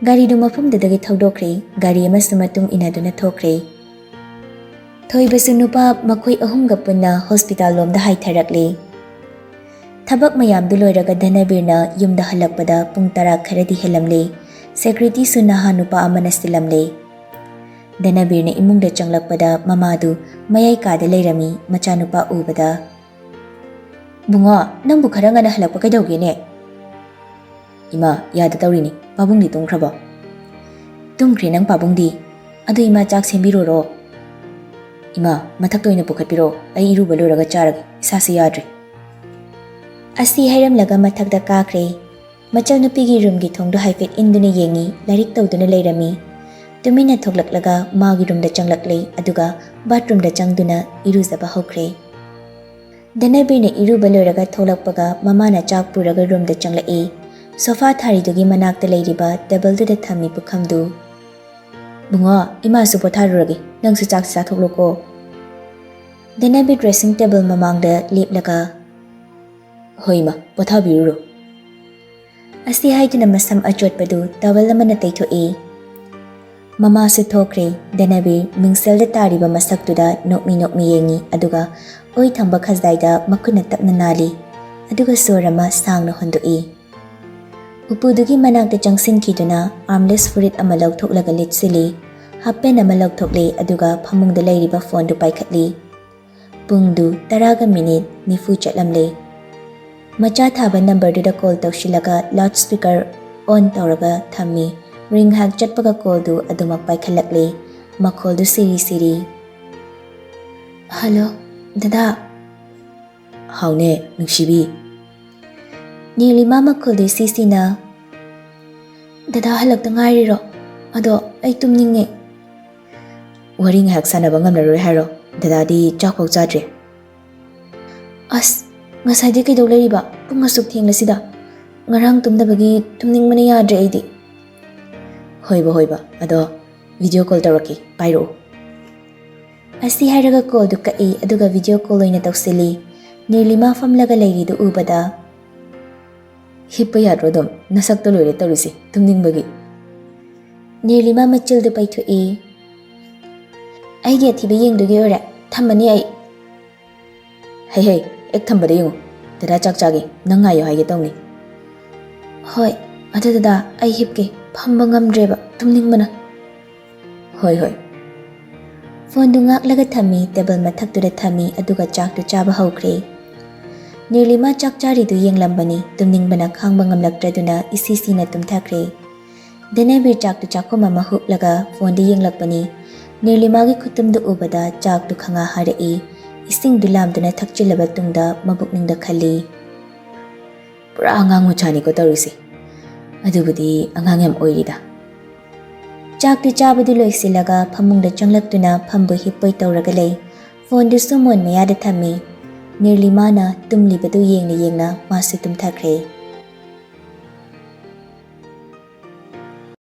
ꯒꯥꯔꯤꯗꯨ ꯃꯐꯝꯗꯨꯗꯒꯤ ꯊꯧꯗꯣꯛꯈ꯭ꯔꯦ꯫ ꯒꯥꯔꯤ ꯑꯃꯁꯨ ꯃꯇꯨꯡ ꯏꯟꯅꯗꯨꯅ ꯊꯣꯛꯈ꯭ꯔꯦ꯫ ꯊꯣꯏꯕꯁꯨ ꯅꯨꯄꯥ ꯃꯈꯣꯏ ꯑꯍꯨꯝꯒ ꯄꯨꯟꯅ ꯍꯣꯁꯄꯤꯇꯥꯜ ꯂꯣꯝꯗ ꯍꯥꯏꯊꯔꯛꯂꯦ꯫ ꯊꯕꯛ ꯃꯌꯥꯝꯗꯨ ꯂꯣꯏꯔꯒ ꯙꯅꯕꯤꯔꯅ ꯌꯨꯝꯗ ꯍꯜꯂꯛꯄꯗ ꯄꯨꯡ ꯇꯔꯥ ꯈꯔꯗꯤ ꯍꯦꯜꯂꯝꯂꯦ꯫ ꯁꯦꯀ꯭ꯌꯨꯔꯤꯇꯤꯁꯨ ꯅꯍꯥ ꯅꯨꯄꯥ ꯑꯃꯅ ꯁꯤꯜꯂꯝꯂꯦ꯫ ꯙꯅꯕꯤꯔꯅ ꯏꯃꯨꯡꯗ ꯆꯪꯂꯛꯄꯗ ꯃꯃꯥꯗꯨ ꯃꯌꯥꯏ ꯀꯥꯗ ꯂꯩꯔꯝꯃꯤ꯫ ꯃꯆꯥꯅꯨꯄꯥ ꯎꯕꯗ, "ꯕꯨꯡꯉꯣ, ꯅꯪꯕꯨ ꯈꯔ ꯉꯟꯅ ꯍꯜꯂꯛꯄ ꯀꯩꯗꯧꯒꯦꯅꯦ?" "ꯏꯃꯥ, ꯌꯥꯗ ꯇꯧꯔꯤꯅꯤ꯫ ꯄꯥꯕꯨꯡꯗꯤ ꯇꯨꯝꯈ꯭ꯔꯕꯣ?" "ꯇꯨꯝꯈ꯭ꯔꯦ ꯅꯪ ꯄꯥꯕꯨꯡꯗꯤ꯫ ꯑꯗꯨ ꯏꯃꯥ, ꯆꯥꯛ ꯁꯦꯝꯕꯤꯔꯨꯔꯣ?" "ꯏꯃꯥ, ꯃꯊꯛꯇ ꯑꯣꯏꯅ ꯄꯨꯈꯠꯄꯤꯔꯣ꯫ ꯑꯩ ꯏꯔꯨꯕ ꯂꯣꯏꯔꯒ ꯆꯥꯔꯒꯦ꯫ ꯏꯁꯥꯁꯦ ꯌꯥꯗ꯭ꯔꯦ꯫" ꯑꯁꯤ ꯍꯥꯏꯔꯝꯂꯒ ꯃꯊꯛꯇ ꯀꯥꯈ꯭ꯔꯦ꯫ ꯃꯆꯜꯅꯨꯄꯤꯒꯤ ꯔꯨꯝꯒꯤ ꯊꯣꯡꯗꯨ ꯍꯥꯏꯐꯦꯠ ꯏꯟꯗꯨꯅ ꯌꯦꯡꯉꯤ꯫ ꯂꯥꯏꯔꯤꯛ ꯇꯧꯗꯨꯅ ꯂꯩꯔꯝꯃꯤ꯫ ꯇꯨꯃꯤꯟꯅ ꯊꯣꯛꯂꯛꯂꯒ ꯃꯥꯒꯤ ꯔꯨꯝꯗ ꯆꯪꯂꯛꯂꯦ, ꯑꯗꯨꯒ ꯕꯥꯠꯔꯨꯝꯗ ꯆꯪꯗꯨꯅ ꯏꯔꯨꯖꯕ ꯍꯧꯈ꯭ꯔꯦ꯫ ꯙꯅꯕꯤꯔꯅ ꯏꯔꯨꯕ ꯂꯣꯏꯔꯒ ꯊꯣꯛꯂꯛꯄꯒ ꯃꯃꯥꯅ ꯆꯥꯛ ꯄꯨꯔꯒ ꯔꯨꯝꯗ ꯆꯪꯂꯛꯏ꯫ ꯁꯣꯐꯥ ꯊꯥꯔꯤꯗꯨꯒꯤ ꯃꯅꯥꯛꯇ ꯂꯩꯔꯤꯕ ꯇꯦꯕꯜꯗꯨꯗ ꯊꯝꯃꯤ ꯄꯨꯈꯝꯗꯨ꯫ "ꯕꯨꯡꯉꯣ, ꯏꯃꯥꯁꯨ ꯄꯣꯊꯥꯔꯨꯔꯒꯦ, ꯅꯪꯁꯨ ꯆꯥꯛꯁꯤ ꯆꯥꯊꯣꯛꯂꯣꯀꯣ꯫" ꯙꯅꯕꯤꯔ ꯗ꯭ꯔꯦꯁꯤꯡ ꯇꯦꯕꯜ ꯃꯃꯥꯡꯗ ꯂꯦꯞꯂꯒ, "ꯍꯣꯏ ꯏꯃꯥ, ꯄꯣꯊꯥꯕꯤꯔꯨꯔꯣ꯫" ꯑꯁꯤ ꯍꯥꯏꯗꯨꯅ ꯃꯁꯝ ꯑꯆꯣꯠꯄꯗꯨ ꯇꯥꯋꯦꯜ ꯑꯃꯅ ꯇꯩꯊꯣꯛꯏ꯫ ꯃꯃꯥꯁꯨ ꯊꯣꯛꯈ꯭ꯔꯦ꯫ ꯙꯅꯕꯤꯔ ꯃꯤꯡꯁꯦꯜꯗ ꯇꯥꯔꯤꯕ ꯃꯁꯛꯇꯨꯗ ꯅꯣꯛꯃꯤ ꯅꯣꯛꯃꯤ ꯌꯦꯡꯉꯤ, ꯑꯗꯨꯒ ꯑꯣꯏ ꯊꯪꯕ ꯈꯖꯥꯏꯗ ꯃꯈꯨꯠꯅ ꯇꯞꯅ ꯅꯥꯜꯂꯤ, ꯑꯗꯨꯒ ꯁꯣꯔ ꯑꯃ ꯁꯥꯡꯅ ꯍꯣꯟꯗꯣꯛꯏ꯫ ꯎꯄꯨꯗꯨꯒꯤ ꯃꯅꯥꯛꯇ ꯆꯪꯁꯤꯟꯈꯤꯗꯨꯅ ꯑꯥꯔꯝꯂꯦꯁ ꯐꯨꯔꯤꯠ ꯑꯃ ꯂꯧꯊꯣꯛꯂꯒ ꯂꯤꯠꯁꯤꯜꯂꯤ꯫ ꯍꯥꯞ ꯄꯦꯟ ꯑꯃ ꯂꯧꯊꯣꯛꯂꯤ, ꯑꯗꯨꯒ ꯐꯃꯨꯡꯗ ꯂꯩꯔꯤꯕ ꯐꯣꯟꯗꯨ ꯄꯥꯏꯈꯠꯂꯤ꯫ ꯄꯨꯡꯗꯨ ꯇꯔꯥꯒ ꯃꯤꯅꯤꯠ ꯅꯤꯐꯨ ꯆꯠꯂꯝꯂꯦ꯫ ꯃꯆꯥ ꯊꯥꯕ ꯅꯝꯕꯔꯗꯨꯗ ꯀꯣꯜ ꯇꯧꯁꯤꯜꯂꯒ ꯂꯥꯎꯠ ꯁ꯭ꯄꯤꯀꯔ ꯑꯣꯟ ꯇꯧꯔꯒ ꯊꯝꯃꯤ꯫ ꯔꯤꯡ ꯉꯥꯏꯍꯥꯛ ꯆꯠꯄꯒ ꯀꯣꯜꯗꯨ ꯑꯗꯨꯃꯛ ꯄꯥꯏꯈꯠꯂꯛꯂꯦ꯫ ꯃꯈꯣꯜꯗꯨ ꯁꯤꯔꯤ ꯁꯤꯔꯤ꯫ "ꯍꯜꯂꯣ, ꯗꯗꯥ꯫" "ꯍꯥꯎꯅꯦ, ꯅꯨꯡꯁꯤꯕꯤ꯫" ꯅꯤꯂꯤꯃꯥ ꯃꯈꯣꯜꯗꯨ ꯏꯁꯤ ꯁꯤꯅ, "ꯗꯗꯥ ꯍꯜꯂꯛꯇ ꯉꯥꯏꯔꯤꯔꯣ? ꯑꯗꯣ ꯑꯩ ꯇꯨꯝꯅꯤꯡꯉꯦ꯫" "ꯋꯥꯔꯤ ꯉꯥꯏꯍꯥꯛ ꯁꯥꯟꯅꯕ ꯉꯝꯂꯔꯣꯏ ꯍꯥꯏꯔꯣ? ꯗꯗꯥꯗꯤ ꯆꯥꯛꯐꯥꯎ ꯆꯥꯗ꯭ꯔꯤ꯫" "ꯑꯁ, ꯉꯁꯥꯏꯗꯤ ꯀꯩꯗꯧ ꯂꯩꯔꯤꯕ? ꯄꯨꯡ ꯑꯁꯨꯛ ꯊꯦꯡꯂꯁꯤꯗ? ꯉꯔꯥꯡ ꯇꯨꯝꯗꯕꯒꯤ ꯇꯨꯝꯅꯤꯡꯕꯅ ꯌꯥꯗ꯭ꯔꯦ ꯑꯩꯗꯤ꯫" "ꯍꯣꯏꯕ, ꯍꯣꯏꯕ, ꯑꯗꯣ ꯚꯤꯗꯤꯑꯣ ꯀꯣꯜ ꯇꯧꯔꯛꯀꯦ, ꯄꯥꯏꯔꯛꯑꯣ꯫" ꯑꯁꯤ ꯍꯥꯏꯔꯒ ꯀꯣꯜꯗꯨ ꯀꯛꯏ, ꯑꯗꯨꯒ ꯚꯤꯗꯤꯑꯣ ꯀꯣꯜ ꯑꯣꯏꯅ ꯇꯧꯁꯤꯜꯂꯤ꯫ ꯅꯤꯂꯤꯃꯥ ꯐꯝꯂꯒ ꯂꯩꯔꯤꯗꯨ ꯎꯕꯗ, ꯍꯤꯞꯄ ꯌꯥꯗ꯭ꯔꯣ ꯑꯗꯨꯝ? ꯅꯁꯛꯇꯣ ꯂꯣꯏꯔꯦ ꯇꯧꯔꯤꯁꯦ, ꯇꯨꯝꯅꯤꯡꯕꯒꯤ꯫ ꯅꯤꯔꯂꯤꯃꯥ ꯃꯆꯤꯜꯗꯨ ꯄꯩꯊꯣꯛꯏ꯫ "ꯑꯩꯒꯤ ꯑꯊꯤꯕ ꯌꯦꯡꯗꯨꯒꯤ ꯑꯣꯏꯔꯦ, ꯊꯝꯃꯅꯤ ꯑꯩ"꯫ "ꯍꯩ ꯍꯩ, ꯍꯦꯛ ꯊꯝꯕꯗ ꯌꯦꯡꯉꯨ꯫ ꯗꯗꯥ ꯆꯥꯛ ꯆꯥꯒꯦ, ꯅꯪ ꯉꯥꯏꯌꯣ ꯍꯥꯏꯒꯦ ꯇꯧꯅꯤ"꯫ "ꯍꯣꯏ, ꯑꯗꯨ ꯗꯗꯥ, ꯑꯩ ꯍꯤꯞꯀꯦ, ꯐꯝꯕ ꯉꯝꯗ꯭ꯔꯦꯕ ꯇꯨꯝꯅꯤꯡꯕꯅ"꯫ "ꯍꯣꯏ ꯍꯣꯏ"꯫ ꯐꯣꯟꯗꯨ ꯉꯥꯛꯂꯒ ꯊꯝꯃꯤ, ꯇꯦꯕꯜ ꯃꯊꯛꯇꯨꯗ ꯊꯝꯃꯤ, ꯑꯗꯨꯒ ꯆꯥꯛꯇꯨ ꯆꯥꯕ ꯍꯧꯈ꯭ꯔꯦ꯫ ꯅꯤꯔꯂꯤꯃꯥ ꯆꯥꯛ ꯆꯥꯔꯤꯗꯨ ꯌꯦꯡꯂꯝꯕꯅꯤ, ꯇꯨꯝꯅꯤꯡꯕꯅ ꯈꯥꯡꯕ ꯉꯝꯂꯛꯇ꯭ꯔꯗꯨꯅ ꯏꯁꯤ ꯁꯤꯅ ꯇꯨꯝꯊꯈ꯭ꯔꯦ꯫ ꯙꯅꯕꯤꯔ ꯆꯥꯛꯇꯨ ꯆꯥꯛꯈꯨꯝ ꯑꯃ ꯍꯨꯛꯂꯒ ꯐꯣꯟꯗ ꯌꯦꯡꯂꯛꯄꯅꯤ꯫ ꯅꯤꯔꯂꯤꯃꯥꯒꯤ ꯈꯨꯇꯨꯝꯗꯨ ꯎꯕꯗ ꯆꯥꯛꯇꯨ ꯈꯪꯍꯥ ꯍꯥꯔꯛꯏ, ꯏꯁꯤꯡꯗꯨ ꯂꯥꯝꯗꯨꯅ ꯊꯛꯆꯤꯜꯂꯕ ꯇꯨꯡꯗ ꯃꯕꯨꯛꯅꯤꯡꯗ ꯈꯜꯂꯤ, "ꯄꯨꯔꯥ ꯑꯉꯥꯡ ꯃꯆꯥꯅꯤꯀꯣ ꯇꯧꯔꯤꯁꯦ, ꯑꯗꯨꯕꯨꯗꯤ ꯑꯉꯥꯡ ꯌꯥꯝ ꯑꯣꯏꯔꯤꯗ"꯫ ꯆꯥꯛꯇꯨ ꯆꯥꯕꯗꯨ ꯂꯣꯏꯁꯤꯜꯂꯒ ꯐꯃꯨꯡꯗ ꯆꯪꯂꯛꯇꯨꯅ ꯐꯝꯕꯣꯏ ꯍꯤꯞꯄꯣꯏ ꯇꯧꯔꯒ ꯂꯩ꯫ ꯐꯣꯟꯗꯨꯁꯨ ꯃꯣꯟ ꯃꯌꯥꯗ ꯊꯝꯃꯤ꯫ ꯅꯤꯔꯂꯤꯃꯥꯅ ꯇꯨꯝꯂꯤꯕꯗꯨ ꯌꯦꯡꯅ ꯌꯦꯡꯅ ꯃꯥꯁꯨ ꯇꯨꯝꯊꯈ꯭ꯔꯦ꯫